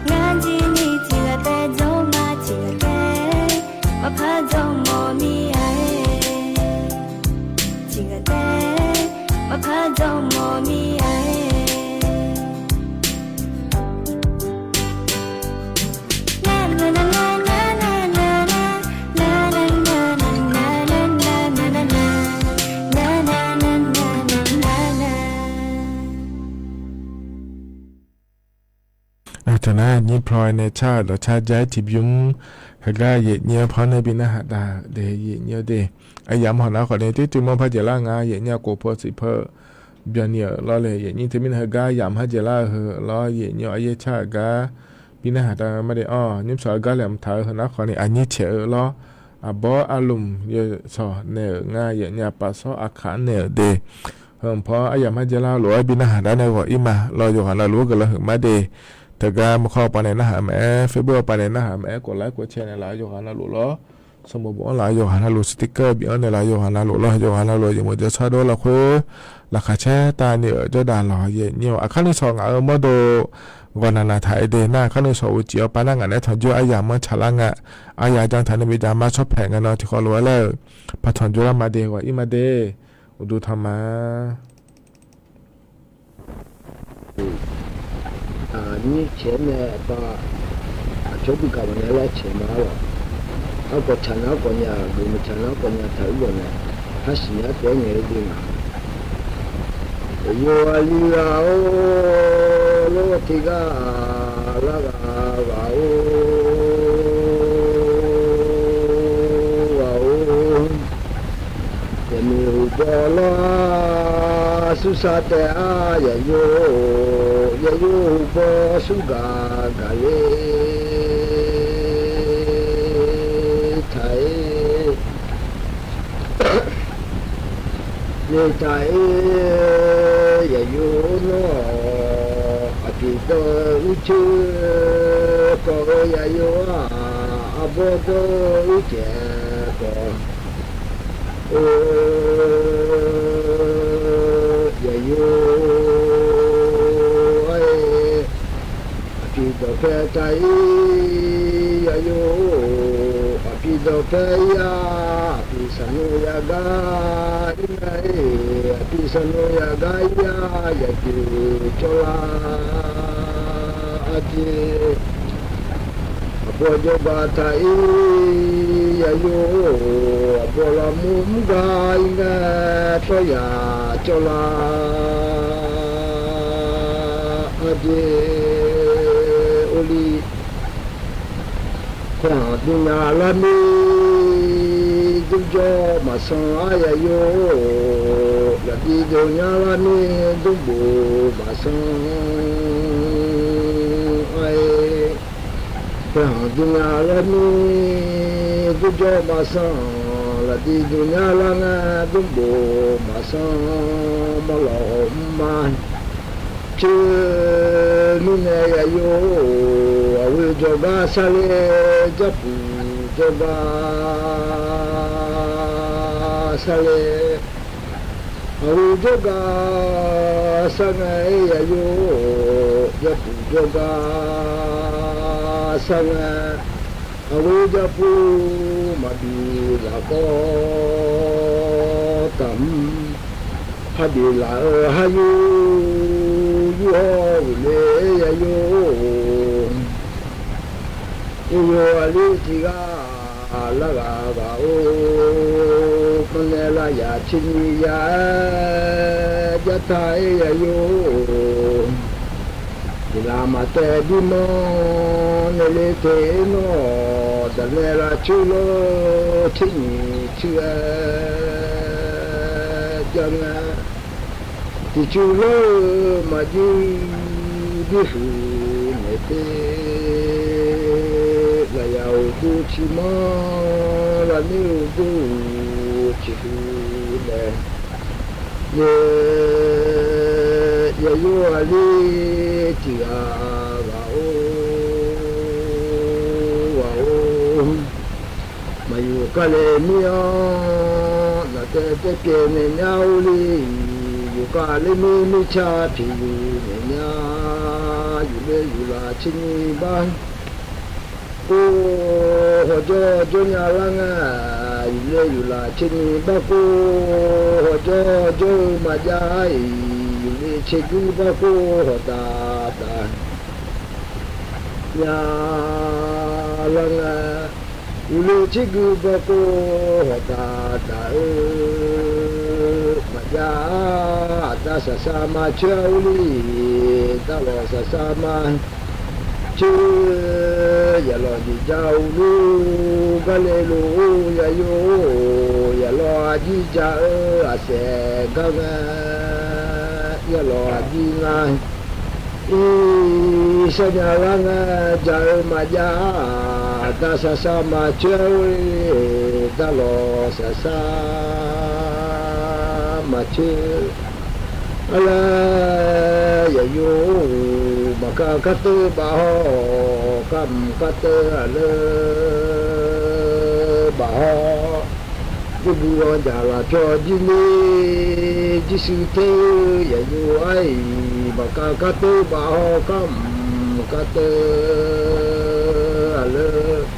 နၢ်ဒ်န့ၣ်ထံၣ်ဂၤတဲဒိၣ်မးထံၣ်ဂၤတဲ, ပှၤဖးဒိၣ်မီၤမံၤဧါ ထံၣ်ဂၤတဲ, ပှၤဖးဒိၣ်မီၤမံၤဧါ တနၤ ညံဖျီန့ၣ် ဆၣ်ဒီးဆၣ် ယဲၢ်ထံဘျုး, ဟဲကါ ယဲၢ်ညါဖီန့ၣ် ဘံနၢ်ဟးတၢ်ဒဲး ယဲၢ်ညါဒဲး, အယၤမဟီၣ်နၢ်ဃီန့ၣ် တံတုၤမီၢ်ဖးယဲၢ်လၢအငါ ယဲၢ်ညါကိးဖီစံးဖီ ဘၣ်န့ၢ်အၢၣ်လီၤလဲၣ် ယဲၢ်နံၣ်တမံၤန့ၣ် ဟဲဂၤယၤမဟါယဲၢ်လါအၢၣ်လီၤ ယဲၢ်နံၣ်အယဲၢ်ဆၣ်အဂၤ ဘံနၢ်ဟးတၢ်မၤဒဲးအီၤ နံၣ်ပစီအဂၤလဲၣ်မထါအၢၣ်နါခီန့ၣ် အနံၣ်ဆဲးအၢၣ်လီၤ အဘီအလူၤ ယဲၢ်ဆီၣ်နဲၣ်အၢၣ် ငါယဲၢ်နံၣ်ပာ်စီအီၤခးနဲၣ်အၢၣ်ဒဲး ဟၢၣ်ဖီအယၤမဟါယဲၢ်လါအၢၣ်လီၤ ဘံနၢ်ဟးတၢ်န့ၣ်ဂီၤအံၤမး လီၤယိၤဟၣ်နၤလိၤကလၢဟၢၣ်မးဒဲး တဂၤမခီပၤန့ၣ်နၢ်ဟးမးအဲ Facebook ပၤန့ၣ်နၢ်ဟးမးအဲ ကိးlikeကိးshareန့ၣ်လၢယိၤဟၣ်နၤလိၤလီၤ ဆိမိၣ်ဘိအီၤလၢယိၤဟၣ်နၤလိၤ sticker ဘံအီၤန့ၣ်လၢယိၤဟၣ်နၤလိၤလီၤ ယိၤဟၣ်နၤလိၤ ယမုၢ်ဒဲဆါဒီလီၤဃိ လၢခးဆဲတၢ်န့ၣ်အၢၣ်ဒီးဒၣ်လီၤ ယဲၢ်နံၣ်အခါန့ၣ်ဆီၣ်ငါအၢမီၢ်ဒိၣ် ဂီၤနၤနၤထးအံၤဒဲး နၢ်အခါန့ၣ်ဆီၣ်အိၣ်ကံၣ်အီၤပာ်နၢ်ငါနဲထီၣ်ကၠိအယၤမီၢ်ဆးလါငါ အယၤကၠီထးန့ၣ်မ့ၢ်ယၤမါဆီၣ်ဖဲးငါနီၤ ထံဃီလိာ်ဝဲလၢ ပထီၣ်ကၠိလၢမၤဒဲး ဂီၤအံၤမးဒဲး အိၣ်ဒိၣ်ထီၣ်မး နံၣ်ဆဲးန့ၣ် အဆိကတၢၢ်ကမၤနၢၤလၢဆဲးမးလီၤ. အကီၢ်ဆၣ်န့ၣ်ကီၢ်ညါ ဂုၢ်မုၢ်ဆၣ်န့ၣ်ကီၢ်ညါထးအုးဂီၢ်န့ၣ် ဟါဆံညါတဲန့ၣ်ဒ်မး ယိၤအလံၤဂၤအိၣ် လီၤထံဂၤ လၢဂၤဂၤအိၣ် ဂၤအိၣ် ယမ့ၢ်ဟူးဘီလီၤ ဆူစါတဲအါ ယယိၤ ယယိၤဟူးဘီဆူဂၤဂၤလၢ ထါအ့ လၢထါအ့ ယယိၤနီၤ အဖံဒီးအုၣ်ဆၢ ကီၢ်ဧၢ ယယိၤဧၢ အဘီဒီးအုၣ်ကဲကီၢ် အိ ယယိၤ အ အဖံဒီးဖဲတၢ်အံၤ ယယိၤ အဖံဒီးဖဲယၤ အဖံဆၣ်နူယၤဂၤ အံၤမ့ၢ် အဖံဆၣ်နူယၤဂၤယၤ ယတုၤကၠီလါ အက့ အဘီဒီးဘၣ်တၢ်အံၤ ယယိၤ အဘီလီၤမူမူဂၤအံၤန့ၣ် တီယၤကၠီလါ အက့ အိၣ်လံ ဖဲဟီၣ်ဒုးညါလၢမ့ၢ် ဒုးကၠီမၤစၢၤအါ ယယိၤ လၢဒ်ဒိးညါလၢမ့ၢ် ဒုးဘိးမၤစၢၤအါ ဖဲဟီၣ်ဒုးညါလၢမ့ၢ် ဒုးကၠီမၤစၢၤ လၢဒ်ဒိးညါလၢန့ၣ် ဒုးဘိးမၤစၢၤ မၤလီၤမၢ် ဆၢမုၢ်န့ၣ် ယယိၤ အဝဲကၠီဂၤစၢ်လဲၣ် ကၠီပူၤကၠီဂၤစၢ်လဲၣ် အဝဲကၠီဂၤ စၢ်န့ၣ် ယယိၤ ကၠီပူၤကၠီဂၤ စၢ်န့ၣ် အဝဲကၠီပူၤ မၤဘံၣ်လၢကီၢ် တၢ် ဟးဘံၣ်လၢအၢ ဟးယူၤ ယူၤဟီၣ်ဝံၤလၢ ယယိၤ ယယိၤအလံၤတံၢ်ဂၤ လၢဂၤဂၤအိၣ် မ့ၢ်နဲလၢယၤဆ့နံၤယၤ ယတၢ်အ့ ယယိၤ ယလၢမၤတဲဒ်မီၢ် နဲလၢတဲနီၢ် တၢ်နဲလၢဆူလၢ ဆ့နံၤဆူ ယၤန့ၣ် တဆူလၢ မၤဒုး ဒုးဃုာ်န့ၣ်တဲ လၢယၤအိၣ်ဒိၣ်ဆံးမီၢ် လၢမ့ၢ်အိၣ်ဒိၣ်ဆံးဃုာ်န့ၣ် ယ ယယိၤအလံၤတံၢ်ဂၤဂၤအိၣ် ဂၤအိၣ် မၤယိၤကါလဲၣ်မ့ၢ်အီၤ နတဲတဲကဲန့ၣ်ညါအိၣ်လံ ယိၤကါလၢမ့ၢ်မ့ၢ်ဆါဖံးယိၤန့ၣ်ညါ ယူၤလၢယူၤလၢဆ့နံၤဘၣ် ကိးဟီၣ်ကၠီကၠီညါလၢန့ၣ် ယူၤလၢယူၤလၢဆ့နံၤဘၣ်ကိး ဟီၣ်ကၠီကၠီမၤယါအံၤ ယူၤလၢဆ့ကုဘၣ်ကိးဟီၣ်တၢ်တၢ် ညါလၢန့ၣ် ယူၤလၢဆ့ကုဘၣ်ကိး ဟီၣ်တၢ်တၢ်အၢ မၤယါ တၢ်စၢ်စၢ်မၤဆၢအအိၣ်လံ တၢ်လီၤစၢ်စၢ်မၤဆၢ ယလီၤယံၤကၠါအိၣ်လၢ ဂၤလဲၤလိာ် ယယိၤ ယလီၤအယံၤကၠါအၢ အစဲးဂၤန့ၣ် ယလီၤဒ်နၤ အံၤ ဆၢညါလၢနၤ ကၢ်ဧၢမၤယါ တၢ်ဆါဆါမၤစၢၤဧၢ, တၢ်လီၤဆါဆါ မၤစၢၤ အလၢ ယယိၤ မၤကၤကတၢၢ်ဘၣ်ဟီ, ကၣ်မုၣ်ကတၢၢ်အလၢ ဘၣ်ဟီ, ဒ်ဘူးအီၤယၤလၢ်ပျီဒ်န့ၣ် ဒ်စုထဲ ယယိၤအံၤ မၤကၤကတၢၢ်ဘၣ်ဟီ ကၣ်မုၣ်ကတၢၢ်အလၢ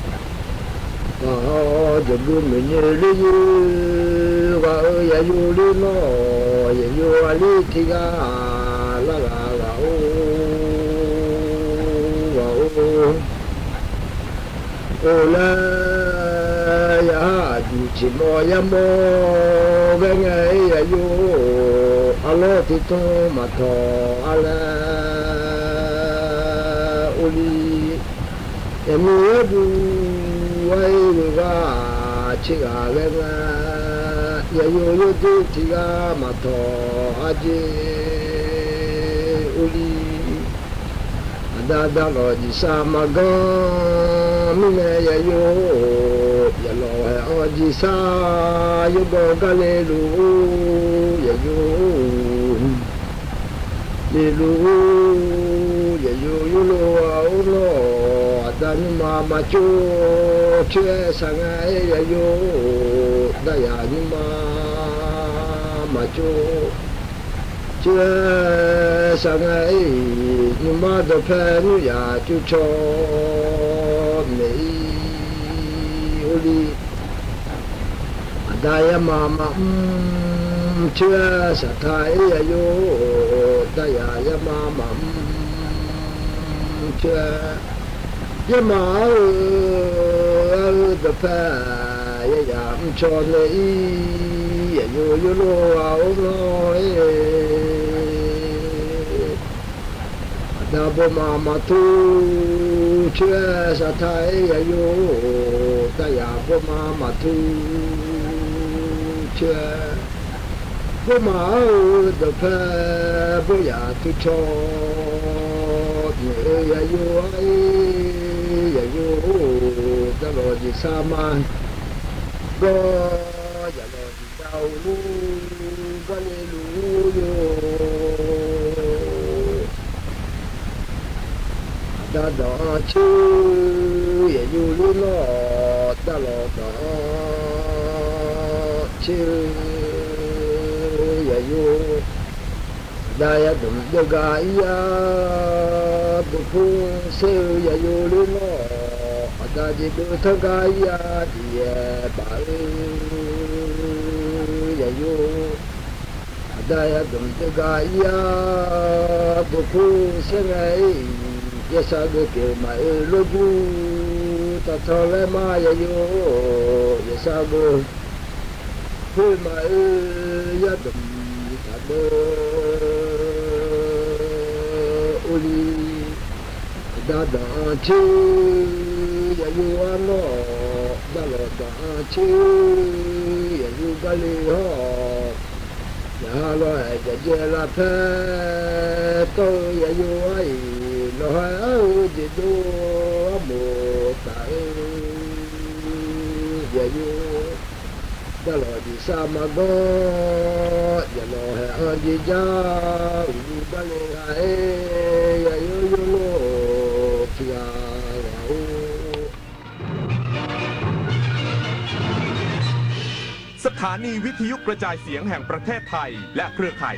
ဘၣ်ဟီ, ယဘုမုၢ်န့ၣ်လၢယိၤ ဂၤဧၢ ယယိၤလၢနီၢ် ယယိၤအလံထံဂၤ လၢဂၤဂၤအိၣ် ဂၤအိၣ် အိၣ်လၢ ယဟးဒူၣ်ဆံးမီၢ်ယါမီၢ် ဂဲၤငဲၤအံၤယယိၤ အလီၢ်ထံထီၣ်မၤထီၣ်အါလၢ အိၣ်လံ ယမ့ၢ်ဟဲဒူၣ်ဝဲအံၤဝဲဂၤ ဆံးဂၤဂဲၤငဲၤ ယယိၤယိၤဒ့ထံဂၤ မၤထီၣ်အါက့ၤ အိၣ်လံ အဒၣ်ဒၣ်လီၤဒံးစၢ်မၤကီ မ့ၢ်နဲယယိၤ ယလီၤဟဲအီၤဒံးစၢ် ယိၤဘီကၤလ့ၤလူၤ ယယိၤ လ့ၤလူၤ ယယိၤယိၤလိၤအအိၣ်နီၢ် အတၢ်ညူမၤမၤကၠိ ဆၢစၢ်ငါအံၤယယိၤ တၢ်ယၤညူမၤ မၤကၠိ ဆၢစၢ်ငါအံၤ ညူမၤဒီးဖဲနုာ်ယၤကၠိဆီ မ့ၢ်အံၤ အိၣ်လံ အတၢ်ယမၤမၤအူ ဆၢစၢ်ထါအံၤယယိၤ တၢ်ယၤယမၤမၤအူ ဆၢ ယမၤအါဧၢ အါဧၢဒီးဖဲ ယယၤအူဆီန့ၣ်အံၤ ယယိၤယိၤလိၤအအိၣ်နီၢ်အံၤ အတၢ်ဘိမၤမၤထူ ဆၢစၢ်ထါအံၤယယိၤ တၢ်ယၤဘိမၤမၤထူ ဆၢ ဘိမၤအါဧၢဒီးဖဲ ဘိယၤထူဆီ မ့ၢ်အၢယယိၤအံၤ ယယိၤ တၢ်လီၤဒံးစၢ်မၤ ကီ ယၤလီၤဒံးတၢ်အိၣ်လူၤ ဘၣ်လ့လူၤယိၤ တၢ်ဒီးဆၢ ယယိၤလၢနီၢ် တၢ်လီၤဒီးဆၢ ယယိၤ အတၢ်ယၤဒိၣ်မးတဂၤအံၤယၤ ဒိၣ်ဖိစဲဧၢ ယယိၤလၢနီၢ် အတၢ်ဒ့ၣ်ဒိၣ်ထီၣ်ဂၤအံၤယၤ ဒ်ယဲဘၣ်ဧၢ ယယိၤ အတၢ်ယၤဒိၣ်မးတဂၤအံၤယၤ ဒိၣ်ဖိစဲငါအံၤ ယဲစးဂ့ၤက့ၤမးအၢ လီၤဒူ တၢ်ထီၣ်လဲမးယယိၤ ယဲစးဂ့ၤ ဟ့ၣ်မးအၢ ယၤဒိၣ်မးတၢ်ဒၢ အိၣ်လံ အတၢ်ဒီးဆၢ ယယိၤအနီၢ် တၢ်လီၤဒီးဆၢ ယယိၤကၤလ့ၤဟီ ယဟးလီၤဟဲကဲကဲလၢဖဲ တီၢ်ဧၢ ယယိၤအံၤ လီၤဟဲအၢ ဒ့ၣ်ဒိၣ်အမိၢ်တၢ်ဧၢ ယယိၤ တၢ်လီၤဒံးစၢ်မၤကီ ယလီၤဟဲအၢဒံးယၤ အိၣ်ဒံးကၤလ့ၤဟးအံၤ ယယိၤယိၤလိၤ ထံဂၤဂၤအိၣ် สถานีวิทยุกระจายเสียงแห่งประเทศไทยและเครือข่าย